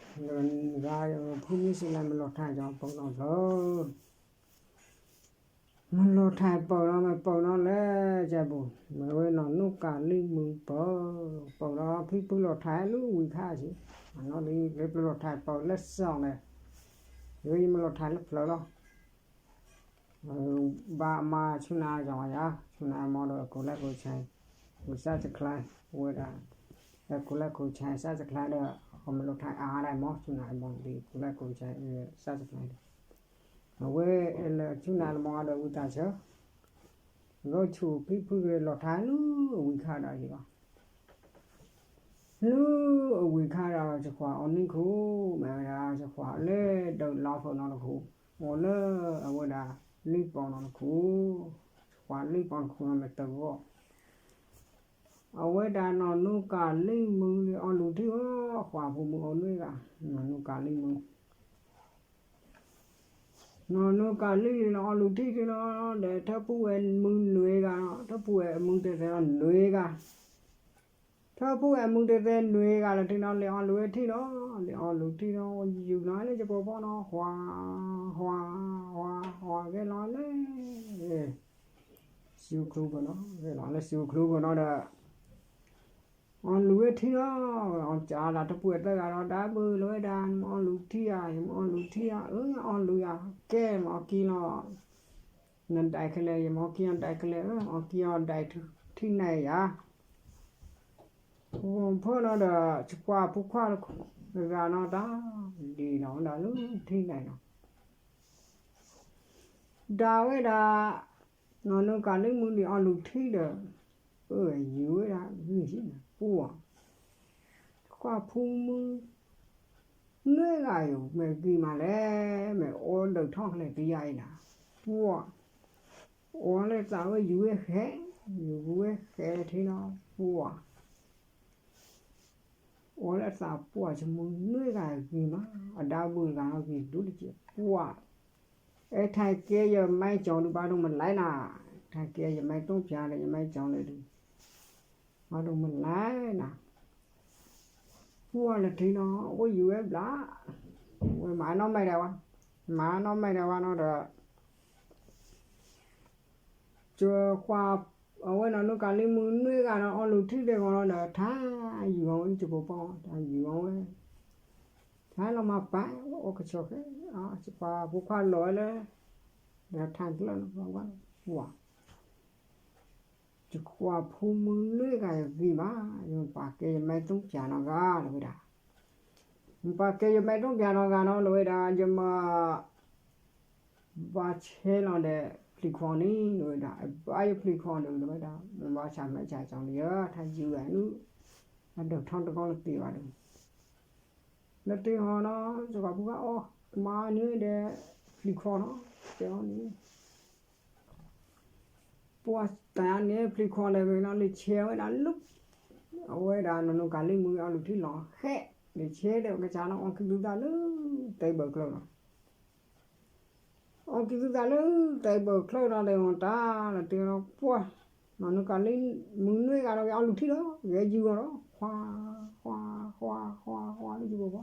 ဒီးဂၤဖုမုၢ်စံးလၢ မလိာ်ထါကီပိာ်နီၣ်ဖျၢၣ်, မလိာ်ထါပိာ်နီၣ် မ့ၢ်ပိာ်နီၣ်လၢကဲပူၤ, မ့ၢ်ဝဲနီၢ်နူၢ်ကၤလံၢ်မုၢ်ပိာ်, ပိာ်ဒီးဖံဖုလိာ်ထါလၢဝံၤခါဆံး, အနီၢ်လံ ဖံဖုလိာ်ထါပိာ်လၢစီၤန့ၣ်, ယမ့ၢ်လိာ်ထါလၢဖျၢၣ်လီၤ. ဘၣ်မၤဆူနၤယီၤယၤ, ဆူနၤမီဒီး အကူၤလဲၢ်ကူၤဆဲး, ဝံၤစၢ်စခါ, ဝဲဒၣ်, အကူၤလဲၢ်ကူၤဆဲး စၢ်စခါဒီး, အမ့ၢ်လိာ်ထါအါဒၣ်မီ ဆူနၤအမီဒီး ကူၤလဲၢ်ကူၤဆဲး စၢ်စခါဒီး, အဝဲလၢဆူနၤလၢမီဒီးဝံသးစၢ်, ဂီၢ်ဆူၣ်ဖံဖုက့ၤလိာ်ထါလၢအဝံၤခါဒီးယံၤလီၤ. လၢအဝံၤခါဒီး ယကွၢ်အီၤနံၣ်ခိၣ်, မ့ၢ်ဝဲဒၣ် ယကွၢ်လၢဒၢးလီဖိနီတခိၣ်, အိၣ်လၢအဝဲဒၣ်လံၢ်ပီနီတခိၣ်, ယကွၢ်လံၢ်ပီတခိၣ်နီၤ မ့ၢ်တဂီၢ်, အဝဲဒၣ်နီၢ်နူၢ်ကၤလံၢ်မုၢ်လံအီၣ်လူၤထံၣ်အီၤ, ကွၢ်ဖိမုၢ်အီၣ်နွံဂၤ, နီၢ်နူၢ်ကၤလံၢ်မုၢ် နီၢ်နူၢ်ကၤလံၢ်လီၤအီၣ်လူၤထံၣ်ထံၣ်လီၤ, ဒီးထၢဖူဝဲမုၢ်နွံဂၤနီၤ, ထၢဖူဝဲအမုၢ်တသဲနွံဂၤ, ထၢဖူဝဲအမုၢ်တသဲနွံဂၤလီၤထံၣ်နီၤ, လဲၤအီၣ်လူၤဝဲထံၣ်နီၤ, လဲၤအီၣ်လူၤထံၣ်နီၤ, ယူၤနီၤလၢယပိာ်ဖီနီၤ, ဟွါ, ဟွါ, ဟွါ, ဟွါ, ဂဲၤလီၤလၢ စူၤချူကနီၤ, ဂဲၤလီၤလၢစူၤချူကနီၤဒီး အီၣ်လူၤဝဲထံလီၤ, အီၣ်ကၢ်လၢထၢဖူဝဲသၢဂၤဒီး ဒၣ်ဘုလီၤဝဲဒၣ်, နမ့ၢ်အီၣ်လူၤထံဧါ, ယမ့ၢ်အီၣ်လူၤထံဧါ, အၢ အီၣ်လူၤယၤ, ကဲ မ့ၢ်အီၣ်ကံလီၤ, နဒၣ်ခဲလၢာ်, ယမ့ၢ်အီၣ်ကံအီၣ်ဒၣ်ခဲလၢာ်, အီၣ်ကံအီၣ်ဒၣ်ထံန့ၣ်ယၤ, ဖဲနီၤဒီး ယကွၢ်ဖိခွါတဂၤနီၤ တၢ်ဒ်နီၤဝဲဒၣ်လၢထံန့ၣ်နီၤ ဒၣ်ဝဲဒၣ် နီၢ်နူၢ်ကၤလံၢ်မုၢ်ဒံးအီၣ်လူၤထံဒီး အၢ ယူၤဝဲဒၣ်ဂံၢ်ဆံနၤ ပှၤ ကွၢ်ဖိမုၢ်နွံဂၤအံၤ မ့ၢ်ဂံၢ်မးလဲၣ်, မ့ၢ်အီဒၢးထီၣ်ကလဲာ်တယါအံၤနၤ, ပှၤ အီလၢသးဝဲယူၤဝဲဃဲ, ယူၤဝဲဃဲထံနီၤ ပှၤ အီလၢသးပှၢ် ယမုၢ်နွံဂၤဂံၢ်မး, အဒါဘုၣ်တဂၤနီၤဂံၢ်ဒိၣ်တက့ၢ်, ပှၤ အဲၣ်ထါကဲယမဲကၠီၤဒုးဘၣ်ဒိၣ်မးလဲၣ်နၤ, ထါကဲယမဲတြီပျၢၤဒီး ယမဲကၠီၤလဲၣ်ဒုး ဘၣ်ဒိၣ်မးလဲၣ်နၤ, ပှၤလၢထံနီၤ အိၣ်ယူၤဝဲဘျး, ဝဲမၤနီၣ်မဲာ်ဒၣ်ဝဲ, မၤနီၣ်မဲာ်ဒၣ်ဝဲနီၤဒီး ကကွၢ် အဝဲနီၢ်နူၢ်ကၤလံၢ်မုၢ်နွံဂၤနီၤ အီလူၤထံဒဲးဂီၤနီၤဒီး ထါယူၤဂီၤဝဲလၢယပိာ်ဖီ, ထါယူၤဂီၤဝဲ, ထါလီၤမၤပာ် အိၣ်ကဆီၣ်ဃဲ, ယကွၢ်ဖိခွါလီၤဝဲလၢ ဒီးထါကျၢၢ်နီၤ ပှၤ ယကွၢ်ဖိမုၢ်နွံဂၤယဂံၢ်ဘၣ်, ယမၤပာ်ကဲယမဲတြီပျၢၤနီၤဂၤလီၤဝဲဒၣ်, မၤပာ်ကဲယမဲတြီပျၢၤနီၤဂၤနီၤလီၤဝဲဒၣ်, ယမၤ ဘၣ်ဆဲးလီၤဒီးဖျံးခီန့ၣ်လီၤဝဲဒၣ်, ဘၣ်ယဖျံးခီန့ၣ်လီၤဝဲဒၣ်, မၤဆါမဲာ်ဆါကၠီလံဧၢ, ထါယူၤဂၤနုၢ်, အဒၢးထီၣ်တကီၢ်လၢသ့ဘၣ်ဒီး လၢတ့ၢ်ဟီနီၤ ယကွၢ်ဖိခွါအီၣ် မၤန့ၢ်ဒီးဖျံးခီနီၤ, တဲအီၤန့ၣ် ပှၤတၢ်န့ၣ်ဖျံးခီဒီးနီၤ လဲၤဆဲးဝဲဒၣ်လၢ အဝဲဒၣ်နီၢ်နူၢ်ကၤလံၢ်မုၢ်အီလူၤထံလီၤဃဲ, လဲၤဆဲးဒီးကစၢ်နီၤ အီကံၢ်သူသးလၢတၢ်ဘၢၣ်ချၢနီၤ အီကံၢ်သူသးလၢတၢ်ဘၢၣ်ချၢနီၤ တဲအီၤတၢ်လၢတ့ၢ်နီၤ ပှၤ နီၢ်နူၢ်ကၤလံၢ်မုၢ်နွံဂၤဒီး ဂဲၤအီလူၤထံလီၤ, ဂဲၤယူၤဂီၤလီၤ, ခွါ ခွါ ခွါ ခွါ လၢယပိာ်ဖီ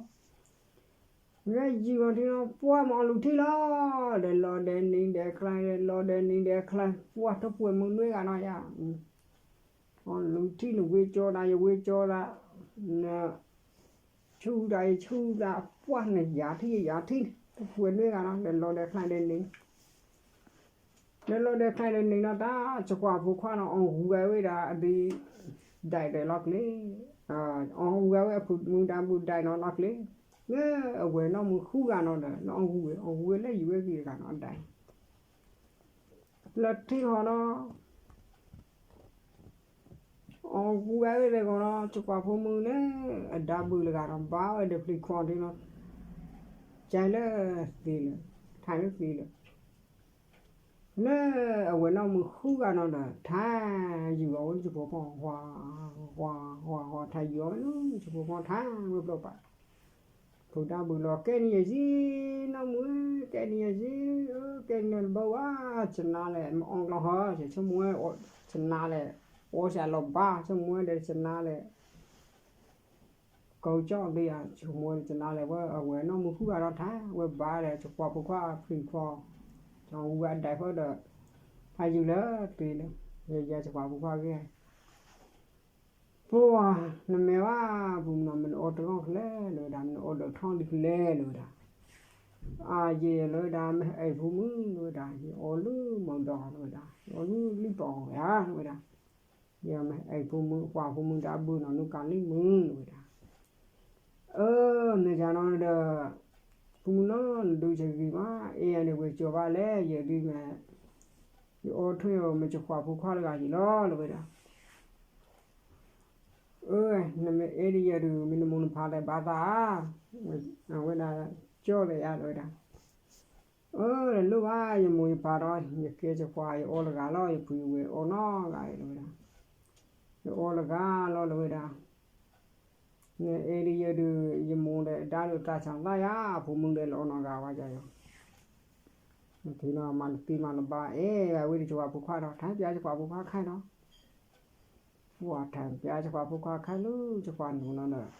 ဂဲၤယူၤဂီၤထံလီၤ ပှၤမ့ၢ်အီလူၤထံလီၤ, ဒီးလီၤဒီးနံၤဒီးချါ ဒီးလီၤဒီးနံၤဒီးချါ ပှၤထီၣ်ပှဲၤမုၢ်နွံဂၤနီၤယၤ, အီလူၤထံနဝ့ကၠီဒၣ် ယဝ့ကၠီဒၣ်, န ဆူၣ်ဒၣ်ယဆူၣ်ဒၣ် ပှၤနယၤထံယယၤထံ, ထီၣ်ပှဲၤနွံဂၤနီၤ ဒီးလီၤဒီးချါဒီးနံၤ လၢလီၤဒီးချါဒီးနံၤနီၤ တၢ်ယကွၢ်ဖိခွါနီၤ အီၣ်ဂူၤဝဲဝဲဒၣ်အဒံး ဒၣ်ဒီးလီၢ်ကျဲ, အီၣ်ဂူၤဝဲအဖုၣ်မုၢ်ဒါဘုၣ်ဒၣ်နီၤလီၢ်ကျဲ, လၢအဝဲၤနီၢ်မုၢ်ဃုဂၤနီၤဒီး လၢအီၣ်ဂူၤဝဲ အီၣ်ဂူၤဝဲလၢယူၤဝဲဂ့ၤတဂၤနီၤဒၣ် လၢထံဟီနီၤ အီၣ်ဂူၤဝဲဝဲဒၣ်ဂီၤနီၤ ယကွၢ်ဖိမုၢ်န့ၣ် အဒါဘုၣ်တဂၤနီၤ ဘၣ်ဝဲဒီးဖျံးခီဒ်နီၤ ကဲလၢသ့လၢ ထါလၢသ့လၢ လၢအဝဲၤနီၢ်မုၢ်ဃုဂၤနီၤဒီး ထါယူၤဂီၤဝဲလၢယပိာ်ဖီ ဟွါ ဟွါ ဟွါ ဟွါ ထါယူၤဂီၤဝဲလၢယပိာ်ဖီ ထါဝဲဖျိပာ် ဖုဒါဘုၣ်လီၤ ကဲနံၤယဲၢ်ဆံ နီၢ်မုၢ်ဧၢ ကဲနံၤယဲၢ်ဆံ ကဲနံၤလၢဘၢဝဲ ကနါလဲၣ် မ့ၢ်အီၣ်ကျီဟီ ဆိကမိၣ်ဝဲ ကနါလဲၣ် အီၣ်စၢ်လီၤဘၣ် ဆိကမိၣ်ဝဲဒီးကနါလဲၣ် ကိးကၠီၣ်သ့ဧါ, ဆိကမိၣ်ဝဲတနၤလဲၣ် ဝဲအဝဲနီၢ်မုၢ်ဃုဂၤဒီးထါ ဝဲဘါဒီး ဆိကွၢ်ဖိခွါဖံးဖီ, ဆိဝဲအဒဲးဖၢဒီး ဖးယုာ်လၢသ့လၢ ယဲယဲဆိကွၢ်ဖိခွါဂ့ၢ် ပှၤ, နမ့ၢ်ဝဲ ပူၤမနီၤ မ့ၢ်နအိၣ်တဂီၢ်ဖဲလဲၣ်လၢဝဲဒၣ်, မ့ၢ်နအိၣ်ဒီးထီၣ်ဒ်ဖဲလဲၣ်လၢဝဲဒၣ်, အယဲလၢဝဲဒၣ် မ့ၢ်ဟဲအဲၣ်ဖိမုၣ်လၢဝဲဒၣ်, ယအိၣ်လၢမုၢ်ဒီလၢဝဲဒၣ်, ယအိၣ်လၢလံၣ်ပီအီၤဝဲဒၣ်လၢဝဲဒၣ်, ယမ့ၢ်ဟဲအဲၣ်ဖိမုၣ် ပှၤဖိမုၣ်တၢ်ဘုနီၤ နုၢ်ကၤလံၣ်မုၢ်လၢဝဲဒၣ် အၢ မ့ၢ်ကနီၤဒီး ဖိမုၣ်နီၤ နဒုးဆၢဂ့ၤမး အဲၣ်ယၤန့ၣ် ဝဲကၠီၤဘၣ်လဲၣ် ယဒုးမ့ၢ် ယအိၣ်ထွဲအီၤ မ့ၢ်ယကွၢ်ဖိခွါတဂၤအံၤလီၤ လၢဝဲဒၣ်, အၢ နမ့ၢ်အဲၣ်ဒ်ယဲဒုး မ့ၢ်နမိၢ်နပၢ်သ့ၣ်ဘၣ်သးဧါ, အဝဲဒၣ် ကၠီၤသ့ၣ်ယါလၢဝဲဒၣ် အၢ လိၣ်ဘၣ်ယမိၢ်ယပၢ်ဒီး ယကဲယကွၢ် ယအိၣ်လၢဂၤလီၤ ယဖုယဝဲၢ်အိၣ်နီတဂၤအံၤလၢဝဲဒၣ်, ယအိၣ်လၢဂၤလီၤလၢဝဲဒၣ်, နအဲၣ်ဒ်ယဲဒုး ယမိၢ်ဒီးအဒါဒုးသးဆၣ်သးယၤ အဖိမုၣ်ဒီးလၢအီၣ်နီၢ်ဂၤဝဲယၤယီၤ, နထံၣ်နီၤ မၤတသံမၤတဘၣ် အဲၣ်ဝဲဒၣ်ယကွၢ်ဖိခွါဒီး ထါပျၢယကွၢ်ဖိခွါခဲနီၤ, ပှၤထါပျၢယကွၢ်ဖိခွါခဲလၢယကွၢ်နုာ်နီၤဒီး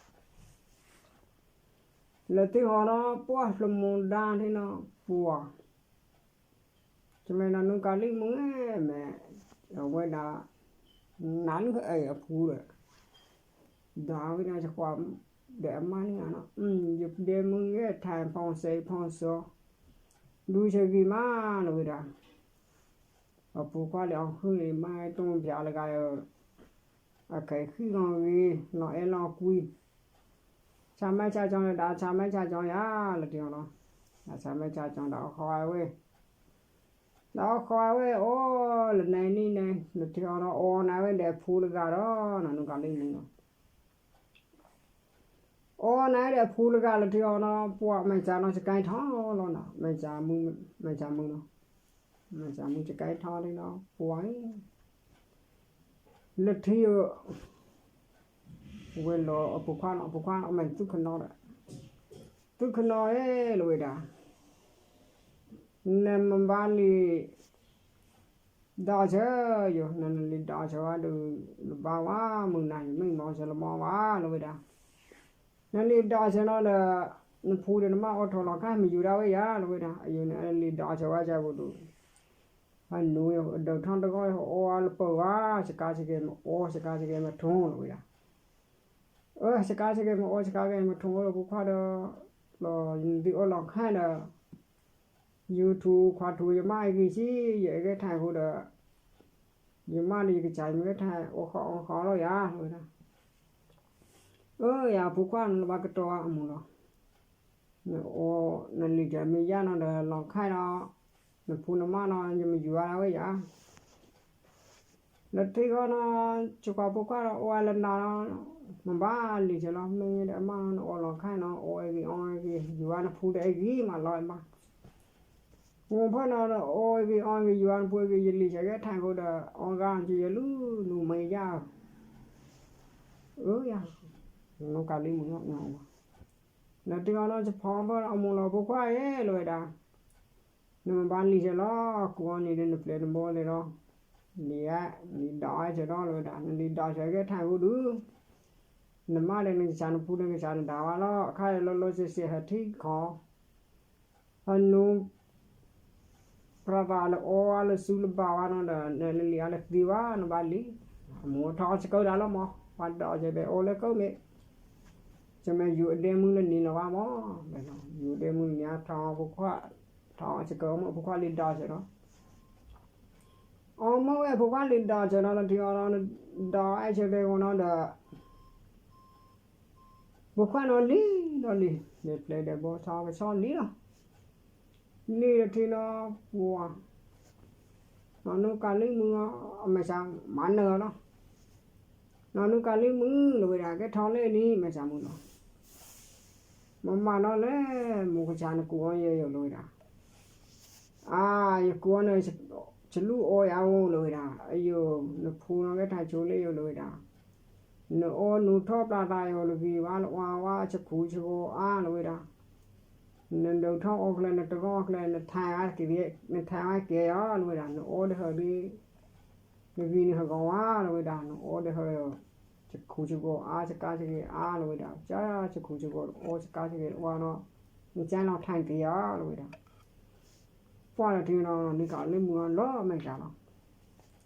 လၢသ့ၣ်ဟီဒီး ပှၤဖျၢၣ်မူဒါန့ၣ်နီၤ ပှၤ, ယမ့ၢ်နီၤ နုၢ်ကၤလံၣ်မုၢ်ဧၢ မ့ၢ်, အဝဲဒၣ် နၤလၢအဲၣ်အဖုဒီး, ဒီးဝဲဒၣ်ယကွၢ်ဒီးအမါန့ၣ်နီၤ, ယဒဲမုၢ်ဂဲၤထါဖီစဲးဖီစဲး, ဒုးဆၢဂ့ၤမးလၢဝဲဒၣ် အဖိခွါလၢအီၣ်ဟုၣ်န့ၣ် မါတမၢဖၠးလၢဂၤ, အခဲအံၤဃံဂီၤဂ့ၤ လီၤအဲၣ်လီၤကွံ, ဆါမဲဆါကၠီလၢဒၣ် ဆါမဲဆါကၠီယၤ လၢတံၢ်အီၤနီၤ, ဆါမဲဆါကၠီဒီးအီၣ်ဃီဝဲ, ဒီးအီၣ်ဃီဝဲအိၣ်လၢနံၤနံၤန့ၣ် လၢတံၢ်အီၤနီၤ အီၣ်နၤဝဲဒီးအဖိတဂၤဒီး နနုၢ်ကၤလံၣ်မုၢ်နီၤ အီၣ်နၤဒီးအဖိတဂၤလၢတံၢ်အီၤနီၤ ပှၤမဲာ်စးနီၤ စကဲထီၣ်လီၤနီၤ မဲာ်စးမုၢ်, မဲာ်စးမုၢ်နီၤ, မဲာ်စးမုၢ်စကဲထီၣ်လံနီၤ ပှၤ, လၢထံၣ်, ဝဲလီၤအဖိခွါနီၤ အဖိခွါနီၤ အမဲာ်သုခနီဒီး, သုခနီဧၢ လၢဝဲဒၣ် နမ့ၢ်ဘၣ်လံာ်ဒီးဆၢယိာ် နလံာ်ဒီးဆၢဝဲဒီး နဘၣ်ဝဲမုၢ်နၤ ယမ့ၢ်မီၢ်ဆၢလၢမီၢ်ဝဲလၢဝဲဒၣ်, နလံာ်ဒီးဆၢနီၤဒီး နဖူဒီးနမါအိၣ်ထီၣ်လီၤခါ မယူၤဒၣ်ဝဲယၤလၢဝဲဒၣ် အယိာ်န့ၣ် လံာ်ဒီးဆၢဝဲကဲပူၤဒီး အနူဒၢးထီၣ်တဂီၢ်အီၣ်အါလၢပၢၤဝဲ စကါစကဲမ့ၢ်အီ စကါစကဲမ့ၢ်ထူလၢဝဲဒၣ် အၢ စကါစကဲမ့ၢ်အီ စကါစကဲမ့ၢ်ထူလၢဖိခွါဒီး လီၤနသုအိၣ်လီၤခါဒီး ယထူခွါထူယမါအဂ့ၤဆံ ယအဲၣ်ဂဲၤထၢၣ်ဃိဒီး ယမါဒီးယကစၢ်ယမ့ၢ်ဂဲၤထၢၣ် အိၣ်ဃီအိၣ်ဃီလီၤယၤ လၢဝဲဒၣ် အၢ ယဖိခွါနလၢဘၣ်ကတီၤအမူးလီၤ နအိၣ်နလံၤကမ့ၢ်ယါနီၤဒီးလီၤခါဒီး နဖူနမါနီၤ ယမယူၤဝဲဒၣ်ဝဲယၤ လၢထံဂီၢ်နီၤ ယကွၢ်ဖိခွါဒီးအိၣ်ဝဲလၢနၤနီၤ မ့ၢ်ဘၣ်လံာ်ဆဲးလီၤ မ့ၢ်ဒီးအမါနီၤ နအိၣ်လီၤခါနီၤ အိၣ်အဂ့ၤအီအဂ့ၤ ယူၤဝဲနဖူဒီးအဂ့ၤမးလီၤအမါ မိၢ်ဖၢနီၤဒီး အိၣ်အဂ့ၤအီအဂ့ၤ ယူၤဝဲနဖူအဂ့ၤ ယလံာ်ဆဲးဂဲၤထၢၣ်ဃိဒီး အီဂၤကယဲလူၤနူၤမ့ၢ်ယါ အၢ ယၤ နကၤလံမုၢ်နီၤ လၢတံၢ်အီၤနီၤ ယဖီဖၢအမူးလီၤဖိခွါဧၢ လၢဝဲဒၣ် နမ့ၢ်ဘၣ်လံာ်ဆဲးလီၤ ကူအီၤန့ၣ်ဒီးနပျဲၢ်နဘီသ့ၣ်လီၤ လံာ်ဧါ လံာ်ဒီးဆဲးဒီးလၢဝဲဒၣ် နလံာ်ဒီးဆဲးဂဲၤထၢၣ်ဃိဒီး နမါဒီးနကစၢ်နဖူဒီးကစၢ်နဒၣ်ဝဲလီၤ အခါဒီးလီၤလီၤဆဲးဆဲးဟဲထံကီၢ် အနူ ပြၢ်သးလၢအီအါလၢစုလၢဘၣ်ဝဲနီၤဒီး နလံာ်အါလၢသ့ဝဲ နဘၣ်လံာ် အမိၢ်ထီၣ်အီၣ်ဆၢကၢဒၣ်လီၤမး ပှၤဒီးဆဲးဘဲအိၣ်လၢကၢမ့ၢ် ကမ့ၢ်ယူၤအဒဲမုၢ်လၢနံၤလီၤဘၣ်မး ယူၤအဒဲမုၢ်လၢနံၤထီၣ်ဖိခွါ ထီၣ်အီၣ်ဆၢကၢမ့ၢ်ဖိခွါလံာ်ဒီးဆဲးနီၤ အီၣ်မ့ၢ်ဝဲဖိခွါလံာ်ဒီးဆဲးနီၤ လၢထံအီၤနီၤ ဒီးအဲၣ်ဆၢကၢဂီၤနီၤဒီး ဖိခွါနီၤလံၤဒီးလံၤ ဒဲးပျဲၢ်ဒဲးဘီဆီကဆီလံၤလီၤ လံၤဒီးထံနီၤ ပှၤ နီၢ်နုၢ်ကၤလံၢ်မုၢ် အမဲာ်ဆှးမၤနၢၤလီၤ နီၢ်နုၢ်ကၤလံၢ်မုၢ်လၢဝဲဒၣ် ကဲထီၣ်လၢနံၤ မဲာ်ဆှးမုၢ်လီၤ မ့ၢ်မၤနီၤလဲၣ် မိၢ်ကစၢ်နကူးအီၤယဲယိာ်လၢဝဲဒၣ် အါ ယကူးအီၤန့ၣ် ဆလူၢ်အီယၤအိၣ်လၢဝဲဒၣ် အယိာ် နဖူနီၤကဲထၢၣ်ဆိလၢယိာ်လၢဝဲဒၣ် နအီနူထီၣ်ပျၢ်သးယိာ်လၢဂ့ၤဝါလၢအီဝါ ဆခူဆဂီၤအါလၢဝဲဒၣ် နဒၢးထီၣ်အီၣ်ကျဲ နတဂီၢ်ကျဲ နထါဝဲကဲ နထါဝဲကဲယၤလၢဝဲဒၣ် နအီဒဟၢဒ် နဂံၢ်နဟၢဂီၤဝါလၢဝဲဒၣ် နအီဒဟၢ ယခူယဂီၤအါ ယကါယဂဲၤအါလီၤဝဲဒၣ်, ကါယခူယဂီၤအီ ယကါယဂဲၤအီနီၤ, နကၢလီၤထၢၣ်က့ၤဧါလီၤဝဲဒၣ်. ပှၢ်လီၤတံၢ်နီၤ နကးလၢမုၢ်အီၤလီၤမဲာ်စးလီ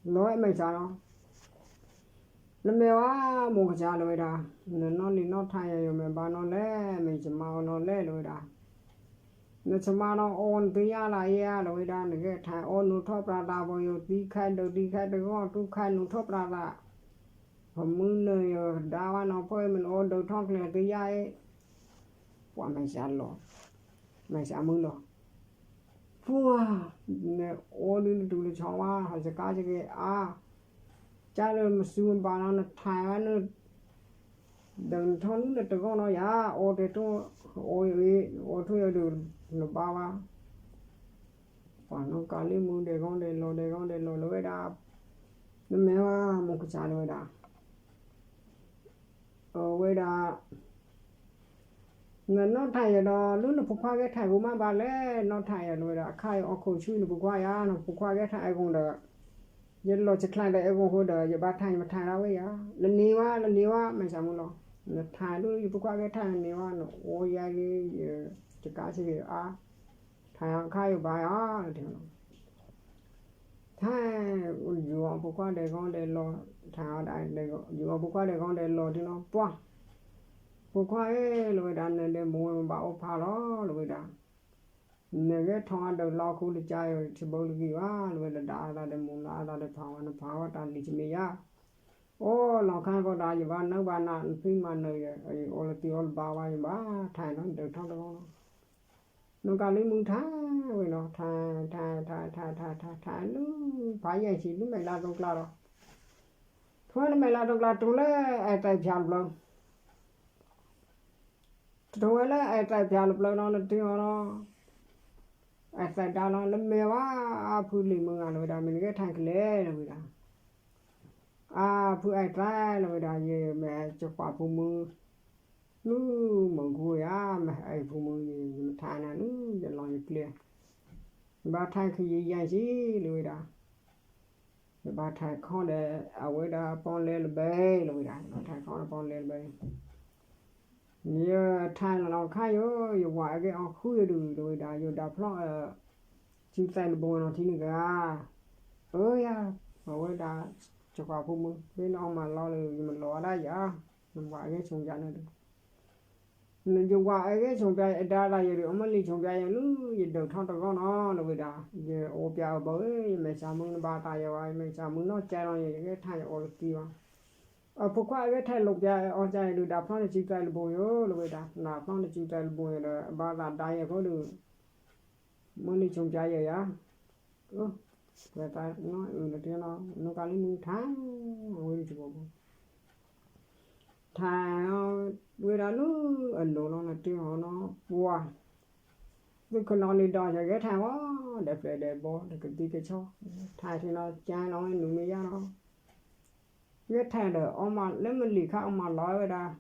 ၤ, လီၤမဲာ်စးလီၤ. နမ့ၢ်ဝဲမိၢ်ကစၢ်လီၤဝဲဒၣ်, နနီၢ်လံၤနီၢ်ထါယၤ ယမ့ၢ်ဘၣ်နီၢ်လဲၣ်, မ့ၢ်ယမါအီၤနီၢ်လဲၣ်လီၤဝဲဒၣ်. နကမါနီၢ်အီနသ့ၣ်ညါလၢအံၤဧါလီၤဝဲဒၣ်, နဂဲၤထၢၣ်အီနုာ်ထီၣ်ပြးသး ပယီၤသံခါဒုးသံခါတဂီၢ် တူၢ်ခါနုာ်ထီၣ်ပြးသး, ပမုၢ်နၢၤယဒါဝဲနီၤ ဖဲမ့ၢ်နအီဒုးထီၣ်ကျဲၤသ့ၣ်ညါအံၤ, ပှၤမဲာ်စးလီၤ, မဲာ်စးမုၢ်လီၤ. ပှၢ်, နအီဒုးနတူၢ်လၢဆီဝါ ဟးစကါစကဲအါ, ကၢ်လၢမစုမဘၣ်နီၤ နထါဝဲန ဒီးနထီၣ်နုာ်လၢတဂီၢ်နီၤယၤ, အီတဲတိၢ်, အီအံၤ, အီထိၣ်ယၤဒုး, နဘါဝဲ, ပှၤနီၢ်ကၤလံၢ်မူဒဲးဂီၢ်ဒဲးလီၤ ဒဲးဂီၢ်ဒဲးလီၤလီၤဝဲဒၣ်, နမ့ၢ်ဝဲမိၢ်ကစၢ်လီၤဝဲဒၣ်, အဝဲဒၣ် နနီၢ်ထါယၤဒီး လၢနဖိခွါဂဲၤထၢၣ်ဂီၢ်မးဘၣ်လဲၣ်, နီၢ်ထါယၤလီၤဝဲဒၣ် အခါအံၤအီခိၣ်ဆူနဖိခွါယၤ, နဖိခွါဂဲၤထၢၣ်အဲဂီၢ်ဒီး, ယလီၤစခါဒီးအဲဂီၢ်ဃိဒီး ယဘၣ်ထါယမထါဒၣ်ဝဲယၤ, နန့ၢ်ဝဲ နန့ၢ်ဝဲ မဲာ်စးမုၢ်လီၤ, နထါဒုးယဖိခွါဂဲၤထၢၣ်နန့ၢ်ဝဲ နအီယၤလံ, ယကါဆံဂ့ၤအါ, ထါအခါယဘၣ်ယၤ, ထါ ယူၤအီၤဖိခွါဒဲးဂီၢ်ဒဲးလီၤ, ထါ ယူၤအီၤဖိခွါဒဲးဂီၢ်ဒဲးလီၤဒ်နီၤ, ပှၢ်, ဖိခွါဧၢ လီၤဝဲဒၣ် နဒဲးမိၢ်ဝဲမ့ၢ်ဘၣ်အိၣ်ဖးလီၤ လီၤဝဲဒၣ်, နဂဲၤထီၣ်အဒုးလီၤခူလၢကၢ်အံၤ တဘၢလၢဂံၢ်ဘၣ် လီၤဝဲဒၣ် ဒၣ်အသးဒီးမိၢ်လၢအသးဒီးဖးဝဲ နဖးဝဲတၢ်လံၤတမ့ၢ်ယၤ, အိၣ်လီၤခါကီးဒၣ် ယဘၣ်နၢဘၣ်နး နဖံးမၤနၢၤယၤ ယအီလီၤတံၢ်အီလီၤဘါဝဲ ယဘၣ်ထါလီၤဒုးထီၣ်တဂီၢ်လီၤ, နီၢ်ကၤလံၢ်မူထါဝဲနီၤ, ထါ ထါ ထါ ထါ ထါ ထါ ထါ လၢ ဖးယံာ်ဆံးလၢမဲာ်လးတိကျါဒီး, ထဝဲလၢမဲာ်လးတိကျါတိၤလၢအဲၣ်တဲဖၠၣ်တဖျၢၣ်, တဝဲလၢအဲၣ်တဲဖၠၣ်တဖျၢၣ်နီၤ နတ့ၢ်အီၤနီၤ, အဲၣ်တဲဒါလီၤ နမ့ၢ်ဝဲဖုလံၤမုၢ်ဂၤလီၤဝဲဒၣ် မ့ၢ်နဂဲၤထၢၣ်ကလဲာ်လီၤဝဲဒၣ်, အါဖုအဲၣ်တဲလီၤဝဲဒၣ် ယမ့ၢ်ကကွၢ်ဖိမုၣ် လၢမုၢ်ကူယၤ မ့ၢ်အဲၣ်ဖိမုၣ် ယမထါနၤလၢယလီၢ်ယကျဲ, ယဘၣ်ထါခယံာ်ယံာ်ဆံးလီၤဝဲဒၣ်, ယဘၣ်ထါခီဒီး အဝဲဒၣ်ပီၣ်လဲလၢဘဲလီၤဝဲဒၣ်, ယဘၣ်ထါခီဒီးပီၣ်လဲလၢဘဲ, ယထါလီၤခါယိၤ ယဝၤအဂ့ၢ်အီၤဃုယဒုးလီၤဝဲဒၣ် ယိၤဒၣ်ဖျီၣ် စုသဲတဘိနီၤထံနကၤ, အၢယၤ, အဝဲဒၣ် ကကွၢ်ဖိမုၣ် မ့ၢ်နအီၣ်မးလီၤလၢ ယမလီၤဝဲဒၣ်ယၤ, နဝၤအဂ့ၢ်ဆိးယၤန့ၣ်ဒီး ယဝၤအဂ့ၢ်ဆိးပျါ ယဒါသးယဒုး အီၣ်မ့ၢ်လံာ်ဆိးပျါယၤလၢ ယဒုးထီၣ်တဂီၢ်နီၤလီၤဝဲဒၣ်, ယအိၣ်ပျါအဘၢၣ် ယမဲာ်ဆှးမုၢ်နဘၣ်တၢ်ယၤဝဲ ယမဲာ်ဆှးမုၢ်နီၢ်ကဲလီၤ ယဂဲၤထၢၣ်ယအီလီၤတံၢ်ဘၣ်, အဖိခွါအဂဲၤထၢၣ်လိာ်ပျါအီၤကၢ်ယၤဒုး ဒၣ်ဖျီၣ်နစုသဲတဘိယိၤလီၤဝဲဒၣ်, နဖျီၣ်နစုသဲတဘိယၤဒီး အဘၣ်သးဒါယၤဖိဒုး မ့ၢ်လံာ်ဆိးပျါယၤယၤ, ပှၤသးနီၢ်အုးနတ့ၢ်နီၤ နီၢ်ကၤလံၢ်မူထါ, အဝဲဒၣ်တဘိဘိ ထါ, ဝဲဒၣ်လၢအလိၤလီၤ နတ့ၢ်အီၤနီၤ ပှၤ, သုးခိၣ်နီၢ်လံၤဒီးယဂဲၤထၢၣ်ဝဲ, ဒီးဖျဲးဒီးဘီ ဒီးကသံၣ်ကဆီ, ထါထံနီၤ ကၢလီၤဝဲနူမ့ၢ်ယါလီၤ, ဂဲၤထၢၣ်ဒီး အီၣ်မးလၢမုၢ်လံၤခါအီၣ်မးလီၤဝဲဒၣ်,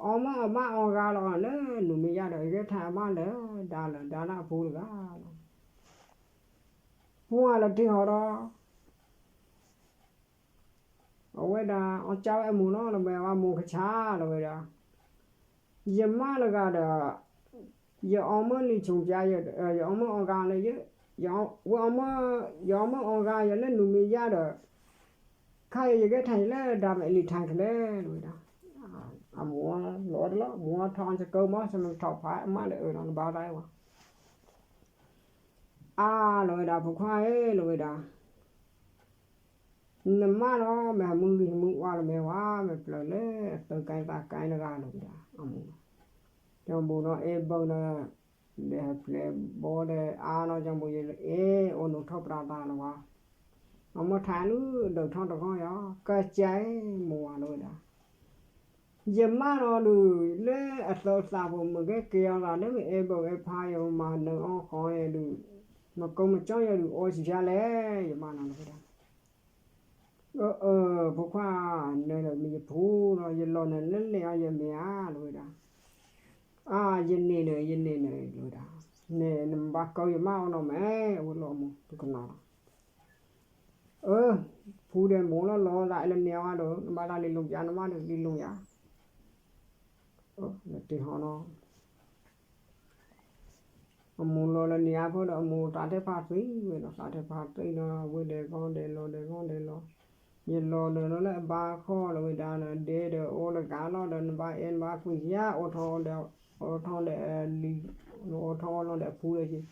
အီၣ်မ့ၢ်အီၣ်ဘၣ်အီၣ်ဂၤလီၤ လၢနူမ့ၢ်ယါဒီး ဂဲၤထၢၣ်အီၣ်မးလၢ ဒါလၢဒါလၢအဖိတဂၤလီၤ, ပှၤလၢတ့ၢ်ဟီဒီး အဝဲဒၣ် အီၣ်ကၢဝဲအမိၢ်နီၤ လၢမဲာ်ဝဲမိၢ်ကဆါလီၤဝဲဒၣ်, ယမါတဂၤဒီး ယအီၣ်မ့ၢ်လံာ်ဆိးပျါယၤ, ယအီၣ်မ့ၢ်အီၣ်ဂၤလၢယ, ဝဲအီၣ်မ့ၢ်, ယအီၣ်မ့ၢ်အီၣ်ဂၤယၤလၢနူမ့ၢ်ယါဒီး, ခါအံၤယဂဲၤထၢၣ်ယၤလၢဒါမဲာ်လံာ်ထါကလဲာ်လီၤဝဲဒၣ်, အမိၢ်လီၤတလီၢ် မိၢ်ထီၣ်စကၢမီၤ စမထီၣ်ဖးအမါလၢအၢနီၤ နဘါတၢ်ဝဲ အါလီၤဝဲဒၣ် ဖိခွါဧၢ လီၤဝဲဒၣ်, နမါနီၤ မ့ၢ်ဟမုၢ်ဂံၢ်ဟမုၢ်ဝါလၢမဲာ်ဝဲ မ့ၢ်ပျၢၤလၢအတၢ်ကဲသးကဲတဂၤလီၤဝဲဒၣ် အမိၢ်, ကၠီဘိနီၤ အဲၣ်ဘၢနီၤ, ဒီးဟဲဖျဲးဘီဒီးအါနီၤ ကၠီဘိယအဲၣ် အိၣ်နုာ်ထီၣ်ပြးသးလီၤဝဲ, အမိၢ်ထါလၢဒုးထီၣ်တဂီၢ်ယၤ ကစၢ် မိၢ်ဝဲလီၤဝဲဒၣ် ယမါနီၤဒုး လၢအသီသးဖိမုၣ်ကဲကဲအီၤသးလၢမ့ၢ်အဲၣ်ဘၢအဲၣ်ဖးယၤ မၤနၢၤအီၣ်ဃီယၤဒုး, မကိမကၠီယၤဒုးအီစံးဖျါလဲၣ် ယမါနီၤလီၤဝဲဒၣ်, အၢ အၢ ဖိခွါ နဒီးမ့ၢ်ယဖိနီၤ ယလီၤနၤလၢလဲၤအီၤယမဲာ်ဧါလီၤဝဲဒၣ်, အါ ယန့ၢ်နၤ ယန့ၢ်နၤလီၤဝဲဒၣ်, န့ၣ် နမ့ၢ်ဘၣ်ကီယမါအီၤနီၤမဲာ် အဝဲလီၤအမိၢ် ပကနီၤလီၤ အၢ ဖူဒဲးမိၢ်လီၤလီၤသး အဲၣ်လၢန့ၢ်အီၤဒီး နဘၣ်တၢ်လံၤလိာ်ပၠး နမါဒီးလံၤလိာ်ယၤ, နတ့ဟီနီၤ အမိၢ်လီၤလၢန့ၢ်အါဖီဒီး အမိၢ်သးထဲဖးသံဝဲဒီး သးထဲဖးသံဒီး ဝဲဒဲးကီဒဲးလီၤ ဒဲးကီဒဲးလီၤ, ယလီၤဒီးနီၤလၢအဘါခီလီၤဝဲဒၣ်ဒီး ဒဲဒီးအိၣ်တဂၤလီၤဒီး နဘၣ်အဲၣ်နဘၣ်ကွံာ်ယၤ အိၣ်ထီၣ်ဒီး အိၣ်ထီၣ်ဒီးလံၤ အိၣ်ထီၣ်လီၤဒီးအဖူဒီးက့ၤ,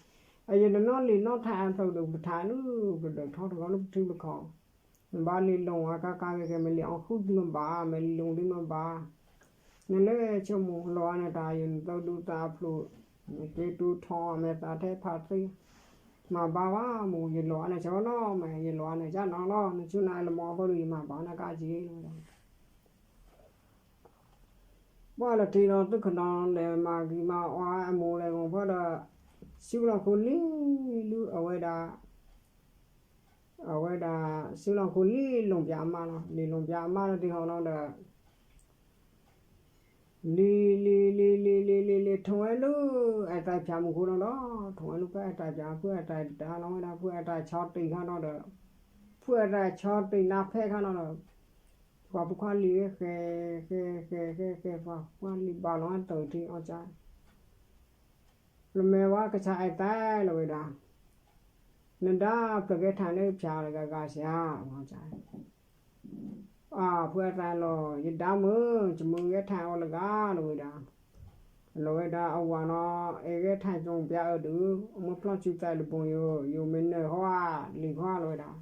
အယတနီၣ်လံာ်နီၣ်ထးအဖျိးဒီး ပထးလၢ ပဒၢးထီတဂီၤလၢပထံပကီၢ် နဘၣ်လံၤလိာ်အကါကါဂ့ၤဂ့ၤ မ့ၢ်လံၤအီၣ်ဃုာ်သုမ့ၢ်ဘၣ် မ့ၢ်လံၤလိာ်သုမ့ၢ်ဘၣ်, နလၢဆိကမိၣ်လီၤအါန့ၢ်တၢ် ယနသုဒူသးဖျိး, နက့တူၢ်ထီ မ့ၢ်သးထဲဖးသံ, မၤဘၣ်ဝဲမိၢ် ယလီၤအါန့ၢ်ကၠီနီၤ မ့ၢ်ယလီၤအါန့ၢ်ကၠီနီၤလီၤ နဆူနၤလၢမီၤအဃိဒီး ယမၤဘၣ်နကါက့ၤလီၤ ပှၢ်လီၤတံၢ်လီၤ သုးခိၣ်နီၤလဲၤမၤဂ့ၤမၤအီအမိၢ်လဲၤဂီၤဖီဒီး စုလီၢ်ခိၣ်လံၤလံၤ အဝဲဒၣ် အဝဲဒၣ် စုလီၢ်ခိၣ်လံၤလိာ်ပၠးအမါလီၤ လံၤလိာ်ပၠးအမါလီၤတံၢ်ဟီလီၤဒီး လံၤ လံၤ လံၤ လံၤ လံၤ လံၤ လံၤ ထိၣ်ဝဲလၢ အဲၣ်တၢ်ဖၠးမူခိၣ်လီၤဒီး ထိၣ်ဝဲလၢဖုအဲၣ်တၢ်ပၠး ဖုအဲၣ်တၢ်ဒါလီၤဝဲဒၣ် ဖုအဲၣ်တၢ်ဆီတံၢ်ခါလီၤဒီး ဖုအဲၣ်တၢ်ဆီတံၢ်နါဖဲခါလီၤဒီး ပှၤဖိခွါလံၤဝဲ ဃဲ ဃဲ ဃဲ ဃဲ ဃဲ ပှၤဖိခွါလံၤဘၣ်လီၤဝဲတၢ်ထံအီၣ်ကၠါ လၢမဲာ်ဝဲကဆါအဲၣ်တၢ်လီၤဝဲဒၣ် နဒါဖျၢၣ်ကဲထၣ်လၢဖၠးလၢဂၤဂၤစှၤ အီၣ်ကၠါ အၢ ဖုအဲၣ်တၢ်လီၤ ယဒါမုၢ် ယမုၢ်ဂဲၤထၣ်အီၤလၢဂၤလီၤဝဲဒၣ် လီၤဝဲဒၣ်အဝၤနီၤ အဲၣ်ဂဲၤထၣ်ကၠိပၠးအၢဒုး အမ့ၢ်ဖျီၣ်စုသးလၢဘိယိာ် ယိာ်မ့ၢ်နၢၤဟီဧါ လံၤဟီဧါလီၤဝဲဒၣ်